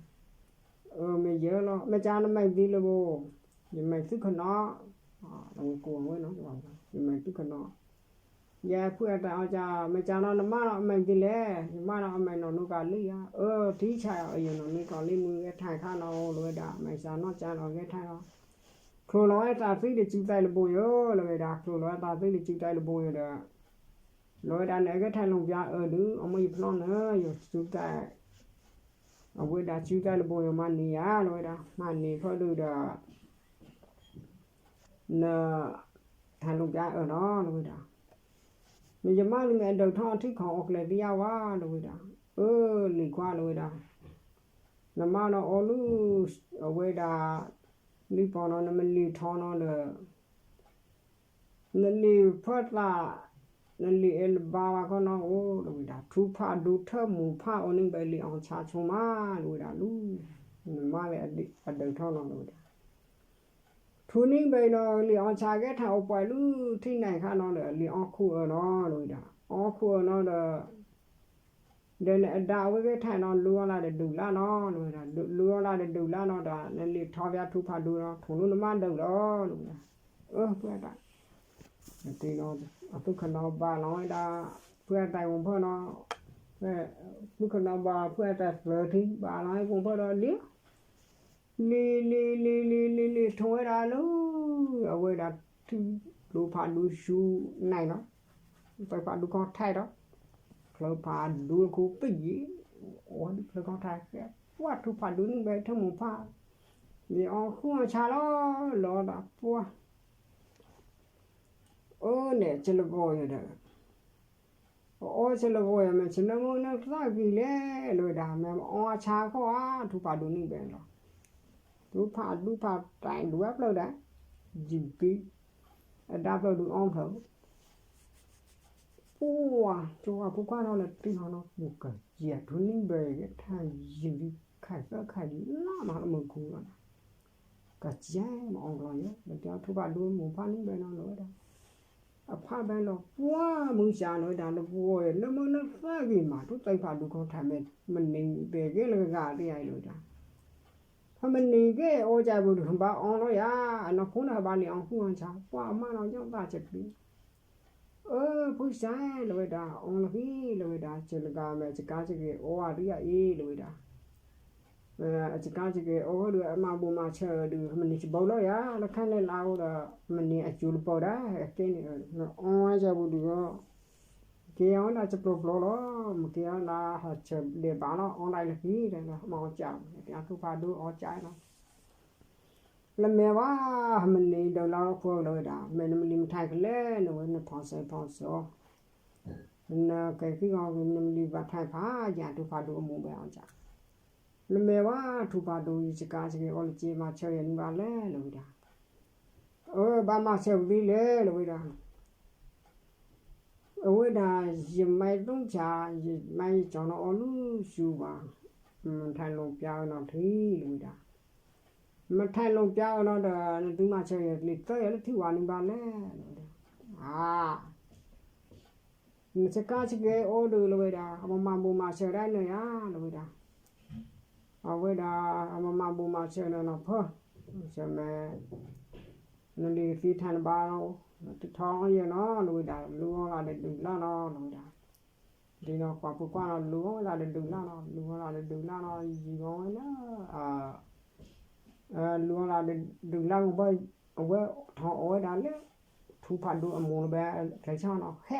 အၢ မ့ၢ်ယၢလီၤ မ့ၢ်ကၠါနမဲာ်သံလၢဘိ ယမဲာ်သုခနီၤ လီၤဝဲကိးဝဲနီၤ ယမဲာ်သုခနီၤ ယဲဖုအဲၣ်တၢ်အီၣ်ကၠါ မ့ၢ်ကၠါနီၤ နမါနီၤအမဲာ်သံလဲၣ် ယမါနီၤအမဲာ်နီၢ်နူကၤလံဧါ အၢ ထံဆါ ယနီၢ်နူကၤလံမုၢ်ဂဲၤထၣ်ခါနီၤ လီၤဝဲဒၣ် မ့ၢ်ကၠါနီၢ်ကၠါနီၤဂဲၤထၣ်နီၤ ချိၣ်လီၤဝဲတၢ်သံဒီးစုသးလၢဘိယိာ် လီၤဝဲဒၣ် ချိၣ်လီၤဝဲတၢ်သံဒီးစုသးလၢဘိယိာ်ဒီး လီၤဝဲဒၣ်န့ၣ် အဂဲၤထၣ်လိာ်ပၠးအၢဒုး အမ့ၢ်ယဖျီၣ်နၢၤ ယစုသး အဝဲဒၣ်စုသးလၢဘိယိာ်မၤန့ၢ်ယၤ လီၤဝဲဒၣ် မၤန့ၢ်ဖီဒုးဒီး န ထၢၣ်လိာ်ပၠးအၢနီၤ လီၤဝဲဒၣ် မ့ၢ်ယမါလံမ့ၢ်အဒၢးထီထံခီၣ်အီၣ်ကျဲၤသံယါဝါ လီၤဝဲဒၣ် အၢ လံၤခွါ လီၤဝဲဒၣ် နမါနီၤအီၣ်လၢ အဝဲဒၣ် လံပီၤနီၤ နမလံၤထီနီၤဒီး နလံၤဖၢသး နလံၤအဲၣ်လၢၤဘါဝဲခီနီၤအိၣ် လီၤဝဲဒၣ် ထူဖးဒူထၢမူၤဖးအိၣ်န့ၣ်ဘဲလံၤအီၣ်ဆါဆိမး လီၤဝဲဒၣ်လူၤ နမါလၢအဒၢးထီနီၤ လီၤဝဲဒၣ် ထူန့ၣ်ဘဲနီၤ လံၤအီၣ်ဆါဂဲၤထၣ်အိၣ်ပှဲၤလၢထံန့ၣ်ခါနီၤဒီး လံၤအီၣ်ခူၣ်အၢနီၤ လီၤဝဲဒၣ် အီၣ်ခူၣ်အၢနီၤဒီး ဒီးန့ၣ်အဒါအဝဲဂဲၤထၣ်နီၤ လူအီၣ်လၢဒီးဒုးလၢနီၤ လီၤဝဲဒၣ် လူအီၣ်လၢဒီးဒုးလၢနီၤဒီး နလံၤထီဖဲထူဖးဒူနီၤ ထူလၢနမါဒၢးလီၤ လီၤဝဲဒၣ် အၢ ဖုအဲၣ်တၢ် အသုခနီၤဘၣ်လီၤဝဲဒၣ် ဖုအဲၣ်တၢ်ဂီၤဖၢနီၤ သုခနီၤဘၣ်ဖုအဲၣ်တၢ်သၢထံ ဘၣ်လီၤဝဲဂီၤဖၢဒီးလံ လံၤ လံၤ လံၤ လံၤ လံၤ လံၤ ထီၣ်ဝဲဒၣ်လၢ အဝဲဒၣ်ထံ ကျိဖးဒူဆူနၤနီၤ ကျိဖးဒူခီၣ်ထံးဒီး ကျိဖးဒူခိၣ်ပယံၤ အိၣ်ဒ်ကျိခီၣ်ထံး ပှၤထူဖးဒူန့ၣ်ဘဲထၢမူၤဖး လံၤအီၣ်ဃုအီၣ်ဆါလီၤ လီၤဒီးပှၤ အၢ န့ၣ် ဆၢလၢဂီၤယၤဒီး အအီၣ်ဆၢလၢဂီၤယၤ မ့ၢ်ဆၢလၢမုၢ်နၢ်သၣ်ဂံၤလဲၣ် လီၤဝဲဒၣ် မ့ၢ်အီၣ်ဆါခီၣ်ဧါ ထူဖးဒူန့ၣ်ဘဲလီၤ ထူဖးဒူဖးတၢ်ဒူဝဲဖျၢၣ်ဒီး ယံၤကံ အဒါဖျၢၣ်ဒူအီၣ်ဖျၢၣ် ပှၤ ကၠီဝါဖိခွါနီၤလၢတံၢ်ဟီနီၤ ပူၤကယဲၢ်ထူန့ၣ်ဘဲ ထါယံၤလံခါသၢခါယံၤလါမးလၢမုၢ်ခူလီၤ ကစဲမၤအီၣ်ကျီယဲ လၢတၢ်ထူဖးဒူမူၤဖးန့ၣ်ဘဲနီၤလီၤဝဲဒၣ် အဖးဘဲလီၤ ပှၤမုၢ်စၢ်လီၤဝဲဒၣ် လၢပဂီၢ်ယဲ လၢမုၢ်နၢ်သၣ်ဂံၤမး ထူသၢဖးဒူခီၣ်ထံးမဲာ် မနံၤဘဲကဲလၢဂၤသ့ယါအံၤလီၤဝဲဒၣ် ဖဲမနံၤကဲအီၣ်ကၢ်ပူၤဒုး ဘၣ်အီၣ်လီၤယၤ အနီၢ်ခိန့ၣ် ဟဲဘၣ်လံၤအီၣ်ဃုအီၣ်ဆါ ပှၤအမါနီၤ ယီၣ်သးဆဲးကျိ အၢ ဖုစၢ်လီၤဝဲဒၣ် အီၣ်လီၤဃံလီၤဝဲဒၣ် စၢၤလီၤကၤမဲာ် စကါစက့ၤအီၣ်ဝဲဒ်အံၤလီၤဝဲဒၣ် စကါစက့ၤအီၣ်ဒုး အမၤဘူၣ်မၤဆၢဒုး မနံၤစဘီလီၤယၤ လၢခဲန့ၣ်လါအိၣ်ဒီး မနံၤအစူၤလပၢၤဒၣ် ကဲန့ၣ် အီၣ်ဝဲစၢၤပူၤဒုး က့ၤအီၣ်ဒၣ်စပျီပျီလီၤ မ့ၢ်က့ၤအီၣ်ဒၣ်ဟးဆၢဒဲးဘးလီၤ အီၣ်ဒၣ်လၢဃံဒီး မၤအီၣ်ကၢ် တၢ်ထူဖးဒူအီၣ်ကၢ်လီၤ လၢမဲာ်ဝဲ မနံၤဒုးလီၤခိၣ်လီၤဝဲဒၣ် မ့ၢ်နမလံၤမထါကလဲၣ် နဝဲနဖီစဲဖီစဲ နကဲခံဂီၤ နမလံၤဘၣ်ထါဖးယၤ ထူဖးဒူအမူၤဘဲအီၣ်ကၢ် နမဲာ်ဝါထူဖးဒိၣ် ယစကါစကဲၤအီလၢက့ မၤဆၢယဲၢ်နံၣ်ဘၣ်လဲၣ် လၢဝဲဒၣ်. အၢ ဘၣ်မၤဆၢပသ့လဲၣ် လၢဝဲဒၣ်. အဝဲဒၣ် ယမၤသူဖၠး ယမၤယကၠီၤနီၤအီၤလၢစူဘၣ်, မထဲလိာ်ပျၢ်အနီၤထံ လၢဝဲဒၣ်. မထဲလိာ်ပျၢ်အနီၤဒီး နသုမၤဆၢယဲၢ်ကျံၤသၢယဲၢ်လၢထံဝါနံၣ်ဘၣ်လဲၣ် လၢဝဲဒၣ်. အါ နစကါစကဲၤအီဒီး လၢဝဲဒၣ် အမၤဘူၣ်မၤဆၢဒၣ်နၤယၤ လၢဝဲဒၣ်. အဝဲဒၣ် အမၤဘူၣ်မၤဆၢနၤနီၤဖၢ, ဆၢမဲာ် နလံၤကသံထဲနဘါလီၤ, နတထီယဲၢ်နီၤ လၢဝဲဒၣ် လူၤအီၣ်လၢဒုးလၢ်နီၤ လၢဝဲဒၣ်. ဒ်နီၤ ပှၤဖိခွါနီၤ လူၤအီၣ်ဝဲဒၣ်ဒုးလၢ်နီၤ လူၤအီၣ်လၢဒုးလၢ်နီၤ ယံာ်ဂီၤဝဲလၢ လူၤအီၣ်လၢဒုးလၢ် အဝဲထီၣ်အီၣ်ဝဲဒၣ်လၢ ထူဖးဒိၣ်အမိၢ်လၢဘဲ ကျဲးဆၣ်နီၤ ဟဲ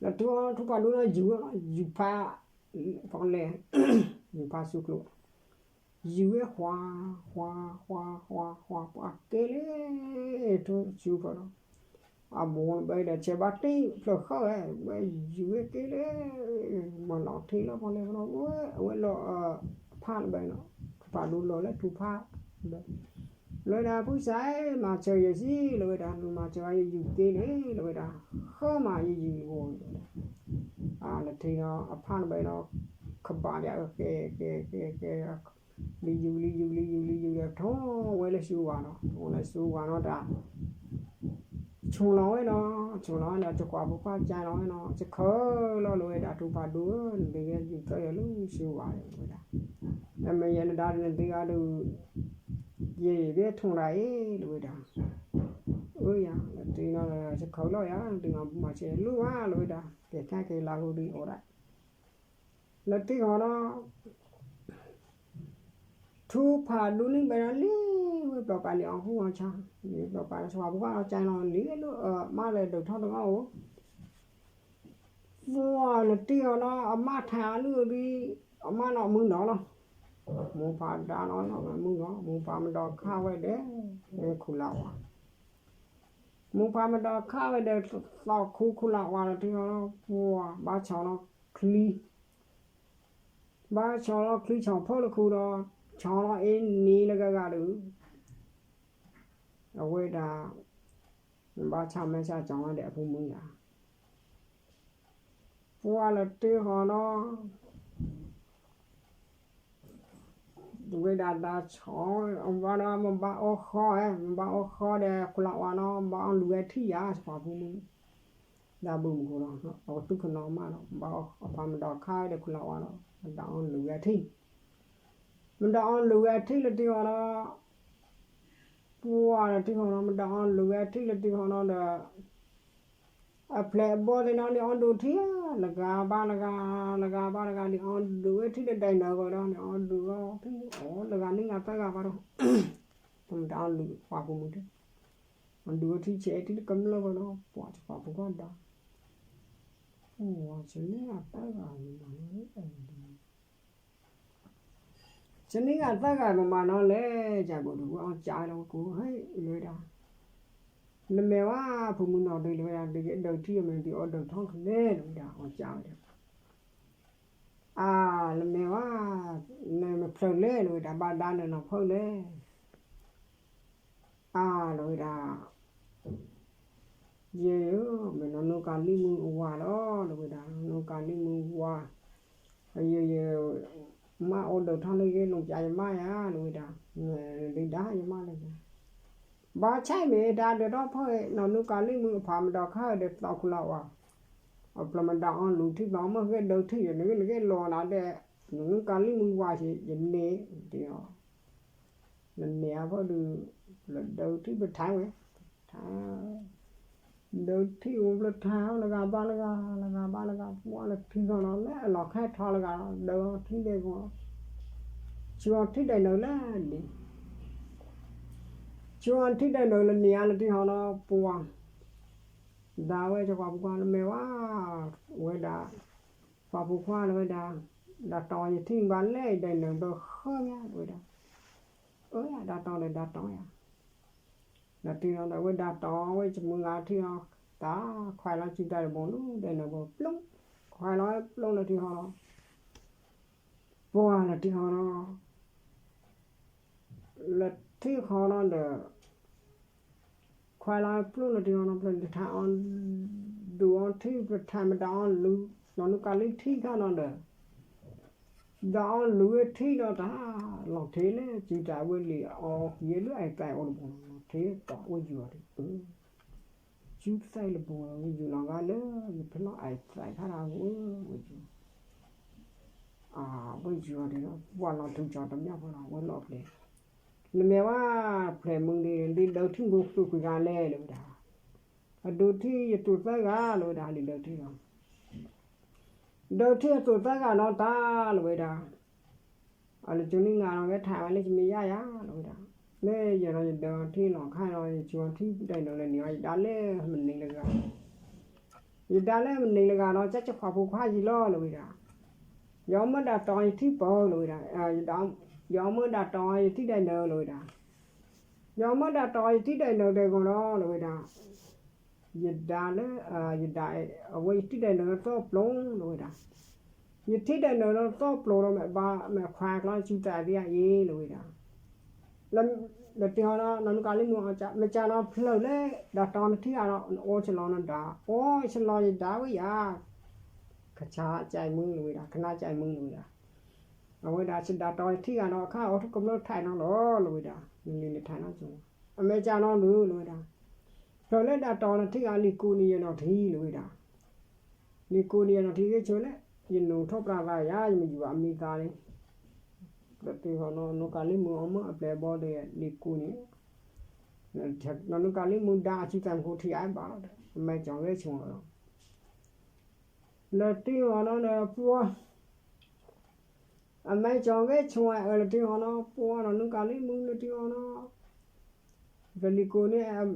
လၢထူ ထူဖးဒိၣ်နီၤ ယူၤဝဲနီၤ ယူၤဖး ဖီလဲၣ် ယူၤဖးဆူကျိၤ ယူၤဝဲ ဃွါ ဃွါ ဃွါ ဃွါ ဃွါ ပှၤကဲလၢ ထူဆူဖီနီၤ အမိၢ်လၢဘဲဒီး ဆဲးဘၣ်တ့ၢ်ဖျၢၣ်ဃီဝဲ ဝဲယူၤဝဲကဲလၢ မၤလီၤထံလီၤဖီလဲၣ်ဖီနီၤ ဝဲအဝဲလီၤ အဖးလၢဘဲနီၤ ထူဖးဒိၣ်လီၤလၢထူဖး လၢဝဲဒၣ် ဖုစဲ မၤစၢၤယဲၢ်ဆံ လၢဝဲဒၣ် မၤစၢၤယယူၤက့န့ၣ် လၢဝဲဒၣ် ဃၢမးယယူၤဂီၢ် လၢထံနီၤ အဖးနဘဲနီၤ ခဘၣ်ယၤ ကဲ ကဲ ကဲ ကဲ လံယူၤ လံယူၤ လံယူၤ လံယူၤဒီး ထီၣ်ဝဲလၢစူဝါနီၤ ထီၣ်ဝဲလၢစူဝါနီၤတၢ် ဆိၣ်လီၤဝဲနီၤ ဆိၣ်လီၤဝဲဒီး ကကွၢ်ဖိခွါကၢလီၤဝဲနီၤ စခၢလီၤလၢဝဲဒၣ် ထူဖးဒိၣ်ဧၢ နသုဝဲယူၤသၢယဲၢ်လၢစူဝါ လၢဝဲဒၣ် နမ့ၢ်ယဲနဒါဒီးနသုဂၤဒီး ယဲၢ်ဘဲထူၣ်ရၤအံၤ လၢဝဲဒၣ် အၢယၤ လၢတံၤနီၤ စခၢလီၤယၤ တံၤနီၤ မၤစၢၤလူၤဘၣ် လၢဝဲဒၣ် ကဲခဲက့ၤလၢဟူဒံးအိၣ်ဒၣ် လၢတံၤဃီနီၤ ထူဖးဒိၣ်န့ၣ်ဘဲနီၤ လံဝဲပျီပၤလံအီၤဟူအီၤဆါ လံပျီပၤလံဆါ ပှၤဖိခွါလီၤကၢနီၤ လံလၢအမါလၢဒိးထီၣ်တဂီၢ်အိၣ် ပှၤလၢတံၤဃီနီၤ အမါထဲအလုၢ်အဒံ အမါနီၤမုၢ်နီၤလီၤ မိၢ်ပၢ်ဒါနီၤ မုၢ်နီၤ မိၢ်ပၢ်မဒီးခါဝဲဒီး ခူၣ်လၢ်ဝါ မိၢ်ပၢ်မဒီးခါဝဲဒီး သီၣ်ခူခူၣ်လၢ်ဝါလၢတံၤဃီနီၤ ပှၤဘၣ်ဆီလီၤချံ ဘၣ်ဆီလီၤချံဆီဖီလၢခူဒီး ဆီလီၤအ့နံၤလၢဂၤဂၤဒီး အဝဲဒၣ် ဘၣ်ဆၣ်မဲာ်ဆၣ်ကၠီၤဝဲဒီး အဖိမုၣ်ယၤ ပှၤလၢတ့ၢ်ဃီနီၤ ဝဲဒၣ်တၢ်ဆီ အဝဲဒီး မ့ၢ်ဘၣ်အီၣ်ဃီ မ့ၢ်ဘၣ်အီၣ်ဃီဒီး ခူၣ်လၢ်ဝါနီၤ ဘၣ်အီၣ်လူၤဝဲထံၣ်ယၤ ပှၤဖိမုၣ် ဒၣ်ဘုမုၢ်ခိၣ်လီၤ အဝဲသူၣ်ကနီၤမးနီၤ ဘၣ်အီၣ်အပၢ်မဒီးခါဒီး ခူၣ်လၢ်ဝါနီၤ မဒီးအီၣ်လူၤဝဲထံၣ် မဒီးအီၣ်လူၤဝဲထံၣ်လၢတံၤဃီနီၤ ပှၤလၢတံၤဃီနီၤ မဒီးအီၣ်လူၤဝဲထံၣ်လၢတံၤဃီနီၤဒီး အပျဲၢ်အဘီၣ်သ့ၣ်နီၤ ဒ်အီၣ်ဒိးထံၣ် လၢဂၤဘၣ်လၢဂၤ လၢဂၤဘၣ်လၢဂၤ ဒ်အီၣ်ဒိးဝဲထံၣ်ဒီးဒဲးနၢၤဂီၤဒီး ဒ်အီၣ်ဒိးထံၣ် အိၣ်လၢဂၤနံၣ်ဂၤသၢဂၤဘၣ်ဒီး တမတၤအီၣ်လူၤပှၤဖိမုၣ်တ့ၢ် အဒိးဝဲထံၣ်ဆဲးထံၣ်တကမျၢၢ်ဂီၤဒီး ပှၤတပှၤဖိခွါဒါ အိၣ်ဝဲ ဆန့ၢ်အသၢဂၤမးနီၤ ဆန့ၢ်ဂၤသၢဂၤမးနီၤလဲၣ် ကၢ်ဘိဒုးဝဲအီၣ်ကၠးလီၤဝဲကိးဟဲလၢဝဲဒၣ် နမဲာ်ဝဲဖိမုၣ်နီၤဒုးလၢဝဲဒၣ် ဒုးကဲဒၢးထံၣ်အမဲာ်ဒုးအီၣ်ဒၢးထီၣ်ကလဲၣ်လၢဝဲဒၣ် အီၣ်ကၠးဝဲဒၣ် အါ နမဲာ်ဝဲ နမ့ၢ်ဖျၢၣ်လဲၣ်လၢဝဲဒၣ် ဘၣ်ဒါနနီၤဖျၢၣ်လဲၣ် အါ လၢဝဲဒၣ် ယဲၢ် မ့ၢ်နီၢ်နီၢ်ကၤလံၢ်မုၢ်ဝါလီၤ လၢဝဲဒၣ် နီၢ်ကၤလံၢ်မုၢ်ဝါ ယဲၢ် ယဲၢ် မါအိၣ်ဒၢးထီၣ်လၢယဲၢ်လိာ်ကၠးယမါယၤ လၢဝဲဒၣ် ဒုးဒါယမါလၢ ဘၣ်ဆၣ်မ့ၢ်တၢ်ဒၢးထီၣ်ဖီၣ် နီၢ်နီၢ်ကၤလံၢ်မုၢ်အဖးမဒီးခါဒီး သီၣ်ခူလၢ်ဝါ အပျဲၢ်မဒီးအီၣ်လူၤထံၣ်ဘၣ် မ့ၢ်ဂ့ၤဒၢးထံၣ်ယၤ နဂ့ၤနဂ့ၤလီၤနၤဒဲး နီၢ်နီၢ်ကၤလံၢ်မုၢ်ဝါယဲၢ် ယန့ၣ် ဒ်အီၤ နန့ၢ်အဖီဒီး လၢဒၢးထံၣ်ပထါဝဲ ထါ ဒၢးထံၣ်အိၣ်ဘျၢထါ လၢဂၤဘၣ်လၢဂၤ လၢဂၤဘၣ်လၢဂၤ ပှၤလၢထံဂီၤနီၤ လၢအလီၤခဲထီလၢဂၤ ဒၢးထံၣ်ဒဲးဂီၤ ဆူအီၤထံၣ်ဒဲးနုာ်လၢန့ၣ် ဆူအီၤထံၣ်ဒဲးနုာ်လၢန့ၣ်ဧါ လၢတံၤဟီနီၤ ပှၤ ဒၣ်ဝဲကကွၢ်ပူၤကွၢ်လၢမဲာ်ဝဲ ဝဲဒၣ် ပှၤဖိခွါလၢဝဲဒၣ် ဒၣ်တီယထံၣ်ဘၣ်လဲၣ် ဒဲးနုာ်ဘၢဃၢညါဝဲဒၣ် အၢယၤ ဒၣ်တီဒီးဒၣ်တီယၤ လၢတံၤဟီဒီး ဝဲဒၣ်တီဝဲ ယမုၢ်ဂၤထံၣ်အီၤ တၢ်ခွဲးလီၤစုတၢ်တဘိလူၤ ဒဲးနုာ်ဘၢပျိ ခွဲးလီၤပျိလၢတံၤဟီလီၤ ပှၤလၢတံၢ်ဃီနီၤ, လၢတံၢ်ဃီနီၤဒီး ခွါလၢပျိၢ်လၢတံၢ်ဃီနီၤ ဖျၢၣ်လံၤတထါအီၤ ဒုးအီထံၣ်ပထါမတၤအီၤလူၤ နီၢ်နုၢ်ကၤလံၢ်ထံၣ်ခါနီၤဒီး ဒီးအီၤလူၤဝဲထံၣ်ဒီးတၢ် လီၤထဲလဲၣ် စုတၢ်ဝဲလံၤအီၤကယဲၢ်လၢအသးအိၣ်တဘိနီၤ လီၤထဲဒီးဝဲယူၤအီၤဒီး စုသးလၢဘိ ယူၤလီၤဂာ်လၢ ယဖျီၣ်အသးခါဒီးဝဲ ဝဲယူၤ ဝဲယူၤအီၤဒီး ပှၤလီၤထူကၠီတမၠၣ်ဖိလီၤ ဝဲလီၤဖျဲး နမ့ၢ်ဝဲဖျဲးမုၢ်ဒံး ဒုးဒၢထံၣ်ဘိသူၣ်ကွံာ်ဂၤလဲၣ်လၢဝဲဒၣ် အဒုးထံၣ်ယသူၣ်သၢဂၤလၢဝဲဒၣ် လံာ်ဒၢထံၣ်လီၤ ဒၢထံၣ်အသူၣ်သၢဂၤနီၤတၢ်လၢဝဲဒၣ် အလၢကၠိနံၣ်ငါနီၤ ကဲထါဝဲလၢကမ့ၢ်ယါယါလၢဝဲဒၣ် မ့ၢ်ယဲဒီးယဒၢထံၣ်လီၤခါဒီး ယကၠိထံၣ်ဒၣ်နုာ်လၢန့ၣ် ယဒါလၢမနံၤလၢဂၤ ယဒါလၢမနံၤလၢဂၤဒီး ကၠၢ်ကခွါဖိခွါယံၤလီၤလၢဝဲဒၣ် ယအီၣ်မၢဒၣ်တီယထံၣ်ပၢလၢဝဲဒၣ် ယအီၣ်မၢဒၣ်တီယထံၣ်ဒၣ်နုာ်လၢဝဲဒၣ် ယအီၣ်မၢဒၣ်တီယထံၣ်ဒၣ်နုာ်ဒဲကီးလီၤလၢဝဲဒၣ် ယဒါလၢ ယဒါ အဝဲယထံၣ်ဒၣ်နုာ်လၢသီၣ်ပျိလၢဝဲဒၣ် ယထံၣ်ဒၣ်နုာ်လၢသီၣ်ပျိဒီး မ့ၢ်ဘၣ်မ့ၢ်ခွါကျီစုသးသ့အံၤလၢဝဲဒၣ် လၢတံၢ်ဟီနီၤ နီၢ်နုၢ်ကၤလံၢ်မုၢ် မ့ၢ်ကၢ်နီၤဖျၢၣ်လၢ ဒၣ်တီနထံၣ်ဂၤဒီး နအိၣ်ဆလီၤနဒါ အိၣ်ဆလီၤယဒါဝဲယၤ ကဆါကၠဲးမုၢ်လၢဝဲဒၣ် ကနၣ်ကၠဲးမုၢ်လၢဝဲဒၣ် အဝဲဒၣ်ဆဒါတီထံၣ်ဂၤဒီး အခါအိၣ်ထီၣ်ကမျၢၢ်ထဲးနီၤလီၤလၢဝဲဒၣ် နလံၤနထဲးနီၤကၠိ အမ့ၢ်ကၢ်နီၤဒုးလၢဝဲဒၣ် ဖျၢၣ်လၢဒၣ်တီနထံၣ်ဂၤလံၤကူးန့ၣ်ယနီၤထံၣ်လၢဝဲဒၣ် လံၤကူးန့ၣ်ယနီၤထံၣ်ဂ့ၢ်ဆိလၢ ယနိးထီၣ်ပြးသးယၤ ယမ့ၢ်ယူၤအမံၤသးန့ၣ် လၢတံၢ်ဟီနီၤ နီၢ်ကၤလံၢ်မုၢ်အီၣ်မၢအပျဲၢ်အဘီဒီးလံၤကူးန့ၣ် နီၢ်နုၢ်ကၤလံၢ်မုၢ်ဒါအစုသးမူထံအါဘၣ်လီၤဒီး အမ့ၢ်ကၠီၤဂဲၢ်ဆိလီၤ လၢတံၢ်ဟီနီၤဒီးပှၤ အမ့ၢ်ကၠီၤဂဲၢ်ဆိအအၢလၢတံၢ်ဟီနီၤ ပှၤနီၢ်နုၢ်ကၤလံၢ်မုၢ်လၢတံၢ်ဟီနီၤ ပလံၤကူးန့ၣ်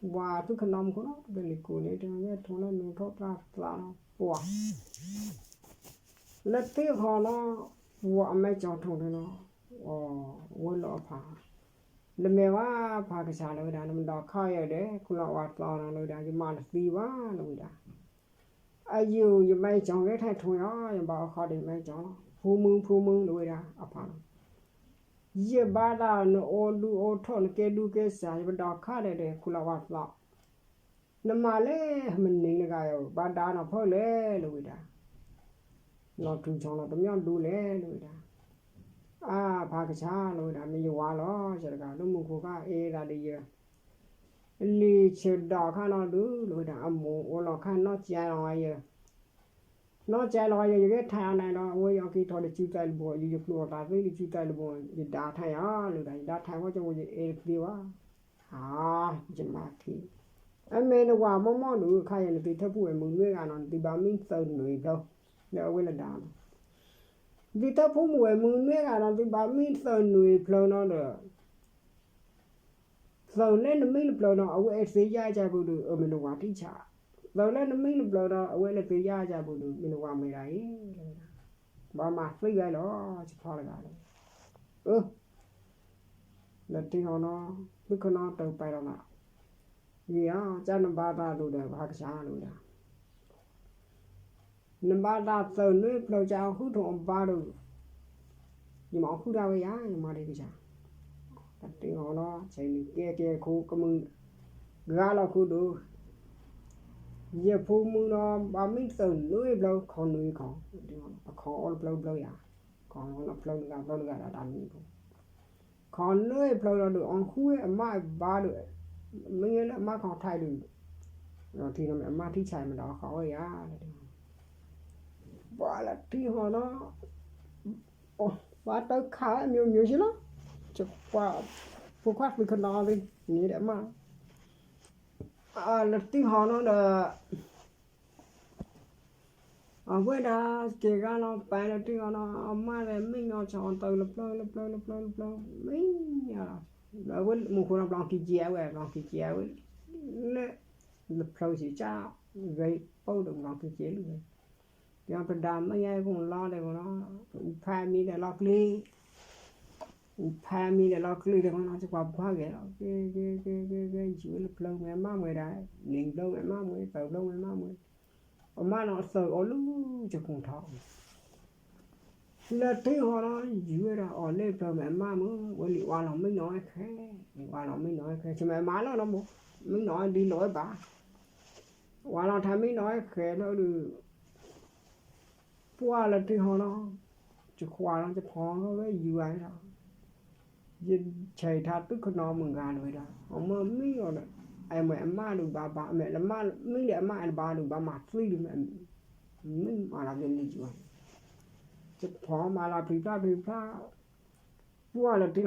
ဝၤသူၣ်ခနီမူခိၣ်နီၤ ပလံၤကူးန့ၣ် တၢ်ဂဲၢ်ထိးလၢနုာ်ထီၣ်ပြးသးနီၤ ပှၤ လၢတံၢ်ဟီနီၤ ပှၤအမ့ၢ်ကၠီၤထိးန့ၣ်နီၤ ဝဲလီၤအဖး နမ့ၢ်ဝဲဖးကဆးလၢဝဲဒၣ် နမ့ၢ်ဒီးခီၣ်ယဲၢ်ဒီး ခူလီၤဝါသီနီၤလၢဝဲဒၣ် ယမၤတသံဘၣ်လၢဝဲဒၣ် အယုၢ် ယမ့ၢ်ကၠီၤဂဲၢ်ထဲးထိးယီၤ ယဘၣ်အိၣ်ဃီဒီးယမ့ၢ်ကၠီၤလီၤ ဖူမုၢ်ဖူမုၢ်လၢဝဲဒၣ်အဖးနီၤ ယဘၣ်တၢ်နအိၣ်ဒူအိၣ်ထီၣ် နကဲဒူကဲစၢ် ယပဒီးခါဒီးဒီး ခူလီၤဝါသီ နမၤလၢမနံၤတဂၤယၤ ဘၣ်ဒါနီၤဖျၢၣ်လဲၣ်လၢဝဲဒၣ် လီၤထူကၠီၤလီၤတမၠီၣ်ဒူလဲၣ်လၢဝဲဒၣ် အါ ဖးကဆးလၢဝဲဒၣ် မ့ၢ်ယဝၤလီၤ ဆၢတဂၤလၢမူခိၣ်ခါအ့သးဒီးယ လံာ်ဆၢဒီးခါနီၤဒုးလၢဝဲဒၣ် အမိၢ်အိၣ်လီၤခါနီၢ်ကၠဲလီၤယဲ နီၢ်ကၠဲလီၤယဲ ယဂဲၢ်ထဲးအီၤန့ၣ်ဒီး အဝဲယအီၣ်က့ၤထီၣ်ဒီးစုသးလၢဘိ ယကျိၤအသးသ့လၢစုသးလၢဘိ ယဒါထဲးအီၤလၢဝဲဒၣ် ယဒါထဲးဝဲကၠိ ယအဲၣ်တသ့ဘၣ် ဟါ ယမၤခံ အမ့ၢ်နဝၤမီၢ်မီၢ်ဒုး ခါယဲၢ်နသုထၢဖှိၣ်ဝဲမုၢ်နွံဂၤနီၤ နသုဘၣ်မံသၢနွံဖျၢၣ် လၢအဝဲလၢဒါနီၤ နသုထၢဖှိၣ်မုၢ်ဝဲမုၢ်နွံဂၤနီၤ နသုဘၣ်မံသၢနွံဖျၢၣ်နီၤဒီး သၢလၢနမံလၢပျၢၤနီၤ အဝဲအဲၣ်သ့ယါကၢ်ပူၤဒုး အမ့ၢ်နဝၤတံၢ်ဆါ သၢလၢနမံလၢပျၢၤဒီး အဝဲအဲၣ်သ့ယါကၢ်ပူၤဒုး မ့ၢ်နဝၤမ့ၢ်ဒၣ်အံၤ ဘၣ်မၤသံဝဲလီၤ ဆဖီတဂၤလီၤ အၢ လၢတံၢ်ဟီနီၤ သုခနီတၢ်ပာ်လီၤနၤ ယံၤဧါ ကၢ်နဘါတၢ်ဒိၣ်ဒီး ဖးကဆးလၢဝဲဒၣ် နဘါတၢ်သၢနွံဖျၢၣ် ကၢ်အီၣ်ဃုာ်ထိၣ်အဘါဒီး ယမၤအီၣ်ဃုာ်ဒၣ်ဝဲယၤ ယမၤဒံးကဆး တၢ်တ့အီၤနီၤ ဆဲးနံၤကဲကဲခိၣ်ကမုၢ် ဂၤလီၤခိၣ်ဒိၣ် ယဖိမုၣ်နီၤ ဘၣ်မံသၢနွံဖျၢၣ် ခီနွံခီ အခီအီၣ်တဖျၢၣ်တဖျၢၣ်ယၤ ခီအီၣ်တဖျၢၣ်တဖျၢၣ်ဂၤ တဖျၢၣ်တဂၤဒီးတၢ်မံဖိ ခီနွံဖျၢၣ်ဒီး အီၣ်ဃုာ်ဝဲအမါဘါဒီး မ့ၢ်လၢအမါခီထံးဒုး ထံၣ်နီၤမ့ၢ်အမါထံဆါမ့ၢ်ဒီးအခီဝဲယၤ ပှၤလၢတံၢ်ဟီနီၤ ပှၤတခါအမျိုးမျိုးရှိလီၤ ပှၤဖိခွါသုးခနီသ့ၣ် န့ၣ်ဒီးမါ လၢတံၢ်ဟီနီၤဒီး အဝဲဒၣ်က့ၤဂၤနီၤ ပာ်လၢတံၢ်ဟီနီၤ အမါဒီးမ့ၢ်နီၤ ဆီၣ်အီၤတၢ်လၢပျၢၤလၢပျၢၤလၢပျၢၤလၢပျၢၤ မ့ၢ် အဝဲမူခိၣ်နီၤ ဘျီက့ၤကဲဝဲ ဘျီက့ၤကဲဝဲ လၢ လၢဖျၢၣ်စံၣ်ကၢ်ဂ့ၤပၢၢ်ဒီးဘျီက့ၤကဲလံ ဒီးပဒါမ့ၢ်ယါကလီဒီးနီၤ အူဖးမံဒီးလီၤကျ့ အူဖးမံဒီးလီၤကျ့ဒီးနီၤ ကကွၢ်ပှၤဂဲၤလီၤ ကဲကဲကဲကဲကဲ ယံာ်ဝဲလၢဖျၢၣ်မ့ၢ်မၢ်မွဲဒၣ် နံၤဖျၢၣ်မ့ၢ်မၢ်မွဲ သၢဖျၢၣ်မ့ၢ်မၢ်မွဲ အမါနီၤ အသၢအီၤလၢကကူၣ်ထီၣ် လၢထံၣ်ဃီလီၤ ယူၤဝဲဒၣ်အီၤလၢပျၢၤမ့ၢ်အမါမုၢ် ဝဲလံၤဝါလီၤမံနီၤဝဲခဲ, လံၤဝါလီၤမံနီၤဝဲခဲ ဆမ့ၢ်မါလီၤနီၤမိၢ်, မံနီၤဝဲဒ်လိာ်ဝဲဘၣ်, ဝါလီၤထါမံနီၤဝဲခဲဖျၢၣ်ဒုး ပှၢ်လၢထံၣ်ဃီလီၤ, ယခွါလီၤ ယဖီလီၤဝဲယူၤဝဲလီၤ, ယဆဲးထါသုခနီမုၢ်ဂၤလီၤဝဲဒၣ် အမ့ၢ်မံအီၤဒီး အမ့ၢ်အမါဒုးဘၣ်ဘၣ် အမ့ၢ်လၢမ့ၢ်လၢအမါအဲၣ်တဘၣ်ဒုးဘၣ်မၤသံဒုး မ့ၢ်မၤလီၤက့ၤလံယူၤဝဲ ယဖီမၤလီၤဖျံးဖျါဖျံးဖျါ, ပှၢ်လၢထံၣ်ဃီလီၤ,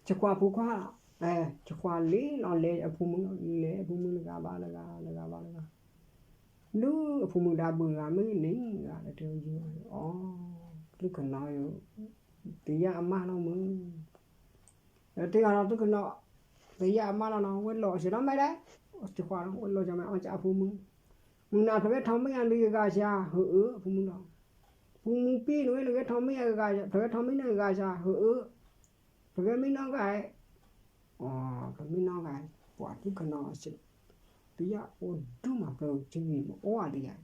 ယခွါဖိခွါ, ယခွါလံလီၤလဲၤအဖိမုၣ်လီၤ လဲၤအဖိမုၣ်လၢဂၤဘၣ်လၢဂၤ လၢဂၤဘၣ်လၢဂၤ, လၢအဖိမုၣ်ဒၣ်ဘုၣ်ဂၤမ့ၢ်န့ၣ်ဂၤလၢထံၣ်ဃီယူၤဝဲ, အီ သုခနီယိၤ တယၢ်အမါလီၤမုၢ်, လၢထံၣ်ဃီလီၤသုခနီ တယၢ်အမါလီၤနီၤ ဝဲလီၤဆဲးနီၤမ့ၢ်ဒၣ်, ယခွါလီၤ ဝဲလီၤဆဲးမ့ၢ်အီၣ်ကၢအဖိမုၣ်, မုၢ်နၤဖဲဝဲထီမံၤအလံၤဂၤစှၤ ဟၢအၢ အဖိမုၣ်လီၤ, ဖိမုၣ်ပ့ၢ်န့ၣ်ဝဲလၢဝဲထီမံၤအဂၤ ဖဲဝဲထီမံၤန့ၣ်ဂၤစှၤ ဟၢအၢ, ပကဲမံနီၤဂၤ, အီ ပမံနီၤဂၤ, ပှၤသုခနီ တယၢ်အိၣ်ဒူမး ပထံဂံၢ်မ့ၢ်အိၣ်အါတယၢ်,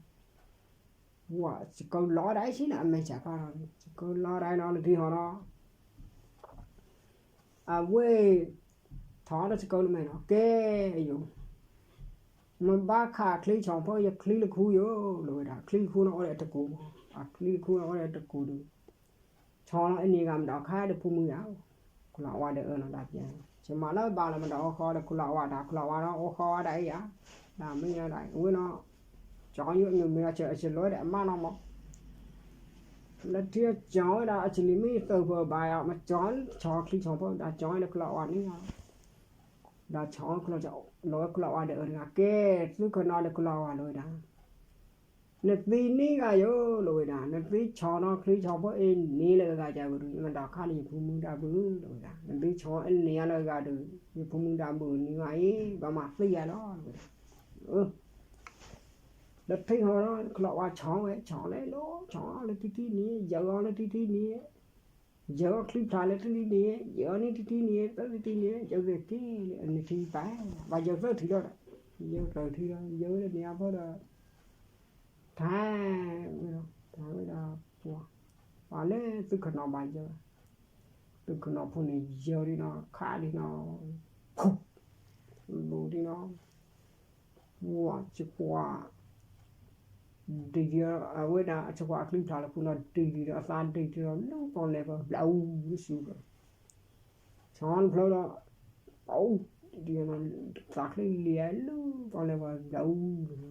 ပှၤစကလီၤဒၣ်ဆံးန့ၣ် အမဲာ်ဆှးဖးထီၣ်န့ၣ် စကလီၤဒၣ်နီၤလၢထံၣ်ဃီလီၤ, အဝဲ ထီၣ်ဒီးစကလီၤမဲာ်နီၤ ကဲယိၤ, မ့ၢ်ဘၣ်ခးချံဆီဖီ ယချံလၢခူယိၤ လီၤဝဲဒၣ် ချံလၢခူနီၤ အီၣ်ဒီးအတကိးမး အချံလၢခူနီၤ အီၣ်ဒီးအတကိးဒီး ဆီလီၤအန့ၢ်ဂၤမတၤခါဒီးဖိမုၣ်ယၤ, ခူလီၤဝါဒီးအၢနီၤဒၣ်ပျဲ, ယမၤလၢဘၣ်လီၤမတၤအိၣ်ဃီဒီးခူလီၤဝါတၢ် ခူလီၤဝါဒီးအိၣ်ဃီဝါဒၣ်အံၤယၤ, ဒၣ်မ့ၢ်ယၤဒၣ်အဝဲနီၤ, ကၠီယိၤမ့ၢ်မ့ၢ်အဆၢလီၤဝဲဒီးအမါနီၤမး, လၢထံကၠီဝဲဒၣ်အဆၢလံမ့ၢ်သၢဖၢဘၣ်ယၤ မကၠီဆီချံဆီဖီဒၣ်ကၠီဒီးခူလီၤဝါန့ၣ်ယၤ, ဒၣ်ဆီလီၤဝဲခူလီၤဝါဒီးအၢတဂၤ ကဲ သုခနီဒီးခူလီၤဝါလီၤဝဲဒၣ် နသံန့ၢ်ဂၤယိၤ လီၤဝဲဒၣ် နသံဆီနီၤချံဆီဖီအ့န့ၢ်လၢအဂၤကၢ်ဘၣ်ဒီး မတၤခါန့ၣ် ယဖိမုၣ်ဒၣ်ဘုၣ် လီၤဝဲဒၣ် နသံဆီအန့ၢ်ယၤလၢအဂၤဒီး ယဖိမုၣ်ဒၣ်ဘုၣ်န့ၢ်ဂၤအံၤ ဘၣ်မၤသံယၤလီၤ လီၤဝဲဒၣ်, လၢထံၣ်ဃီလီၤ ခူလီၤဝါဆီဝဲ ဆီလၢလီၤ ဆီလၢတံၢ်တံၢ်န့ၣ် ယၢၤအီၤလၢတံၢ်တံၢ်န့ၣ် ယၢၤအီၤချံဖျးလၢတံၢ်တံၢ်န့ၣ် ယၢၤအီၤန့ၣ်တံၢ်တံၢ်န့ၣ် သၢတံၢ်တံၢ်န့ၣ် ယၢၤက့ၤက့ၤလၢအနံၣ်ထံပၢၢ် ဘၣ်ယၢၤသၢထံၣ်လီၤဒီး ယၢၤသၢထံၣ်လီၤ ယၢၤဝဲလၢန့ၣ်အဖီဒီး ထါဝဲဒီး ထါဝဲဒီး ပှၤ ပှၤလၢသုခနီဘၣ်ယၢၤ သုခနီဖိန့ၣ်ယၢၤဒ်နီၤ ခးဒ်နီၤ ဖူး လူၤဒ်နီၤ ဝဲစကွး ဒ်အဝဲဒၣ်အစကွးအချံဖျးလၢပူၤနီၤ ဒ်ဒ်ဒီးအသးဒ်ဒ်ဒီး လူၤပီၣ်လဲၣ်ပီၣ် ဘျးအူလၢစူၤဒီး ဆီတဖျၢၣ်ဒီး ပအူ ဒ်ဒ်ဒီး သးချံလံၤလူၤပီၣ်လဲၣ်ပီၣ်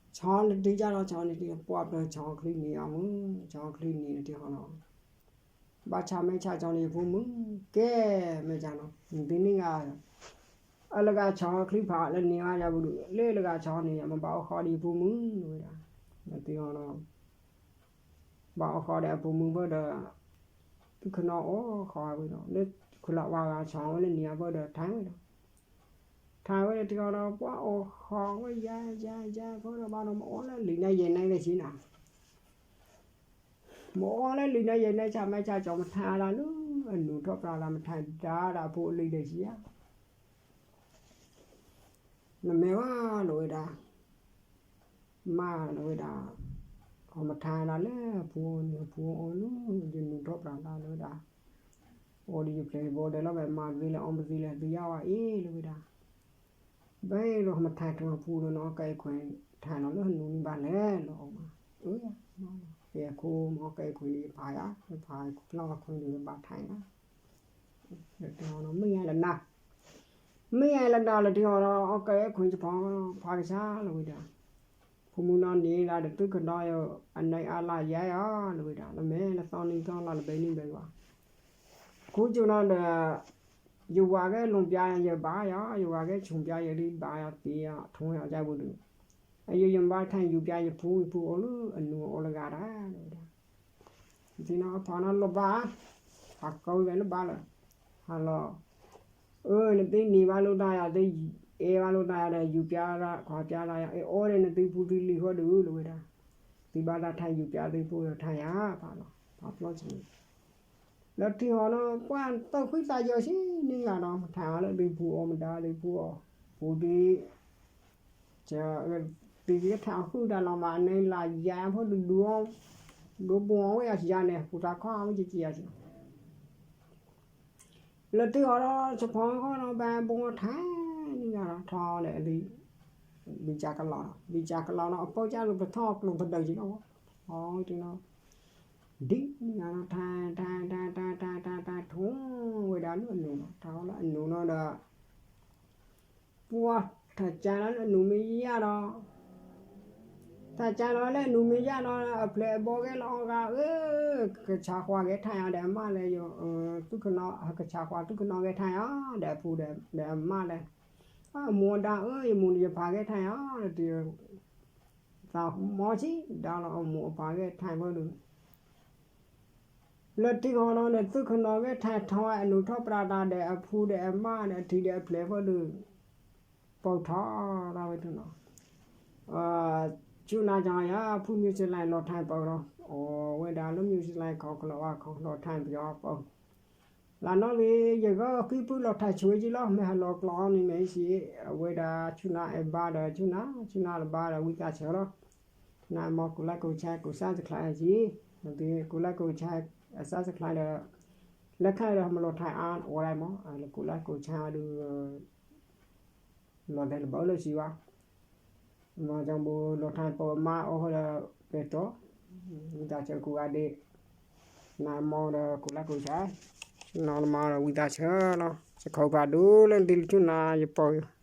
ဘျးအူ ဆီလၢတံၢ်ကၢ်လီၤဆီန့ၣ် ပှၢ်ဖျၢၣ်ဆီချံန့ၢ်အီၤမုၢ် ဆီချံန့ၢ်တံၢ်ဃီလီၤ ဘၣ်ဆၣ်မဲာ်ဆၣ်ကၠီန့ၣ် ယဖိမုၣ် ကဲ မဲာ်ဆၣ်နီၤ နသံန့ၢ်ဂၤ အလၢဂၤဆီချံဖးလၢန့ၢ်ဝဲယၤပဒုး လၢလၢဂၤဆီန့ၢ်ယၤ မ့ၢ်ဘၣ်အိၣ်ဃီဒီးယဖိမုၣ် လီၤဝဲဒၣ် နသံဃီလီၤ ဘၣ်အိၣ်ဃီဒီးအဖိမုၣ်ဘၣ်ဒီး သုခနီအိၣ်ဃီဝဲဒီး လၢခူလီၤဝါဂၤဆီဝဲလၢန့ၢ်အဘၣ်ဒီး ထါဝဲဒီး ထါဝဲဒီးတံၢ်ဃီဒီး ပှၤအိၣ်ဃီဝဲယၤယၤယၤ ဘၣ်ဒီးမ့ၢ်အိၣ်လၢလံာ်နါယဲၢ်နါလၢဆံနၤ မ့ၢ်အိၣ်လၢလံာ်နါယဲၢ်နါဆၣ်မဲာ်ဆၣ်ကၠီ မ့ၢ်ထါလၢ အနူၤထီၣ်ပြးလၢ မ့ၢ်ထါဒါဒီးအဖိအလံၤဒီးဆံးဧါ နမ့ၢ်ဝဲလီၤဝဲဒၣ် မါလီၤဝဲဒၣ် အမ့ၢ်ထါဒၣ်လၢအဖိန့ၣ် အဖိအီၤလၢ ယနူၤထီၣ်ပြးလၢလီၤဝဲဒၣ် အိၣ်ဒီးယပျဲၢ်ယဘီဒီးလီၤ ဘၣ်မၤသ့လဲၣ် အီၣ်မၤသ့လဲၣ် သုယါဝဲအ့ၣ်လီၤဝဲဒၣ် ဘၣ်လီၤမ့ၢ်ထါထူအဖိလီၤနီၤ အီၣ်ကဲအခွဲးထါနီၤလၢဟနူၤန့ၣ်ဘၣ်လဲၣ်လီၤ အီၣ်မး အၢ ကဲအခိၣ်မ့ၢ်အီၣ်ကဲအခွဲးန့ၣ် ယဖးယါ ယဖးဖျီၣ်အခွဲးန့ၣ် ယဘၣ်ထါနီၤ မ့ၢ်ယါလၢနၤ မ့ၢ်ယါလၢနၤလၢတံၢ်အီၤဒီး အီၣ်ကဲအခွဲးယဖီ ဖးကဆါလီၤဝဲဒၣ် ဖိမုၣ်နီၢ်န့ၣ်လၢတသုကဒီးယၤ အနၢ်အါလၢယဲအီၤလီၤဝဲဒၣ် လၢမဲာ်လၢသီနံၤသီလီၤလၢဘဲနံၤဘဲဝါ ခိကၠိနီၤဒီး ယဝၤကဲလိာ်ပျါယဘါယၤ ယဝၤကဲဆိၣ်ပျါယဒ်ဘါယၤသ့ယၤ ထိၣ်ယၤကၢ်ပူၤဒုး အယိယမါထါယူၤပျါယဖူ ယဖူအိၣ်လၢအနူၤအိၣ်လၢဂၤဒၣ်လီၤဝဲဒၣ် သ့ၣ်နီၣ်အဖီနီၣ်လီၤဘၣ် ဟးကီဝဲလၢဘၣ်လီၤ ဟးလီၤ အၢ နသ့န့ၢ်ဘၣ်လိာ်တၢ်ယၤ သ့အဲၣ်ဘၣ်လိာ်တၢ်ယၤဒီး ယူၤပျါတၢ် ခွါပျါတၢ်ယၤ အအိၣ်ဒီးနသုဖူသုလံၤဃီဒုးလီၤဝဲဒၣ် သုဘၣ်တၢ်ထါယူၤပျါသုဖူဒီးထါယၤ ဖးလီၤ ဖးဖျီၣ်ဆူ လၢထံဟီနီၤ ပှၤတၢ်ဃံသးယီၤဆံးန့ၢ်ယၤနီၤ ထါလၢသုဖူအီၤမတၤသုဖူအီၤ ဖူသု က ပကထၢအီၤဃုာ်တၢ်လီၤမး အန့ၣ်လၢယၤဖိဒူဒူအီၤ, ဒိဘိအီၤဝဲအယၤန့ၣ် ပူၤတၢ်ခီအဝဲကကံယၤ လၢတ့ၢ်ဃီဒီး ဆဖီဃီဒီး ဘၣ်ဘိထါန့ၣ်ဒီး ထီဒီး ဘံၣ်ကၢ်ကလီၤ, ဘံၣ်ကၢ်ကလီၤဒီး အပိကၢ်လူၤပထီၣ်ကျိၤပဒၢးက့ၤလီၤ, အီၤဝဲတနီၤ ဒ်န့ၣ်ဒီး ထါ ထါ ထါ ထါ ထါ ထါ ထါ ထိၣ်ဝဲဒၣ်လၢအနူၤလီၤ, ထါလၢအနူၤလီၤဒီး ပှၤထါကၢလီၤလၢအနူၤမ့ၢ်ယၢ်ဒီး ထါကၢလီၤလၢအနူၤမ့ၢ်ယၢ်ဒီး အပျဲၢ်အဘီၣ်ဂဲၤလီၤအီၤဂၤဧၢ, ကဆးဃီၤဂဲၤထၢၣ်အီၤဒီးအမါလဲၣ်, သုးခနီၣ် ကဆးဃီၤသုးခနီၣ်ဂဲၤထၢၣ်အီၤ ဒီးအပူၤဒီးအမါလဲၣ်, အမိၢ်အဒါဧၢ, ယမိၢ်ဒီးယပၢ်ဂဲၤထၢၣ်အီၤ, သးမီဆံးဒါလီၤ အမိၢ်အပၢ်ဂဲၤထၢၣ်ဖိဒုး လၢတ့ၢ်ဃီလီၤဒီး သုးခနီၣ်ဂဲၤထၢၣ်ထီၣ်ဝဲ အနူၤထီၣ်ပြးတၢ်ဒီးအဖုဒီးအမါဒီးအထံဒီးအပျဲၢ်ဖိဒုး ပိာ်ထီၣ်လီၤဝဲတနီၤ, ဆူနၤကီယၤ ဖု New Zealand လီၤထၢၣ်ပၢၢ်လီၤ, အိၣ်ဝဲဒၣ်လၢ New Zealand ခီၣ်ချၢဝါခီၣ်လီၤထၢၣ်ပယီၤပၢၢ်, လၢနီၣ်ဂ့ၤ ယဂီၢ်ဃံပုၢ်လီၤထၢၣ်ဆိဝဲကံလီၤ မ့ၢ်ဟးလီၤကျီအီၤန့ၣ်မ့ၢ်စံး, အဝဲဒၣ်ဆူနၤအဲၣ်ဘါဒီးဆူနၤ, ဆူနၤလၢဘါဒီးဝံသးစၢၤလီၤ, နမ့ၢ်ကူးlikeကူးshareကူးsubscribeကံ, နသုကူးlikeကူးshare subscribeဒီး လၢခဲဒီးမ့ၢ်လီၤထၢၣ်အါအိၣ်ဒၣ်မး, လၢကူးlikeကူးshareဒုး လီၤတဲာ်လၢဘၣ်လၢစံးဝဲ, မ်ကၠီဘိလီၤထၢၣ်ပၢၢ်မါအိၣ်ဃီဒီး ပဲာ်တီ, ဝံသးစၢၤကူးဂၤဒ့း, နမ့ၢ်ဒီးကူးlikeကူးshare, နမ့ၢ်ဒီးဝံသးစၢၤလီၤ, စခီပၤဒုလၢနတံၤလၢဆူနၤယပၢၢ်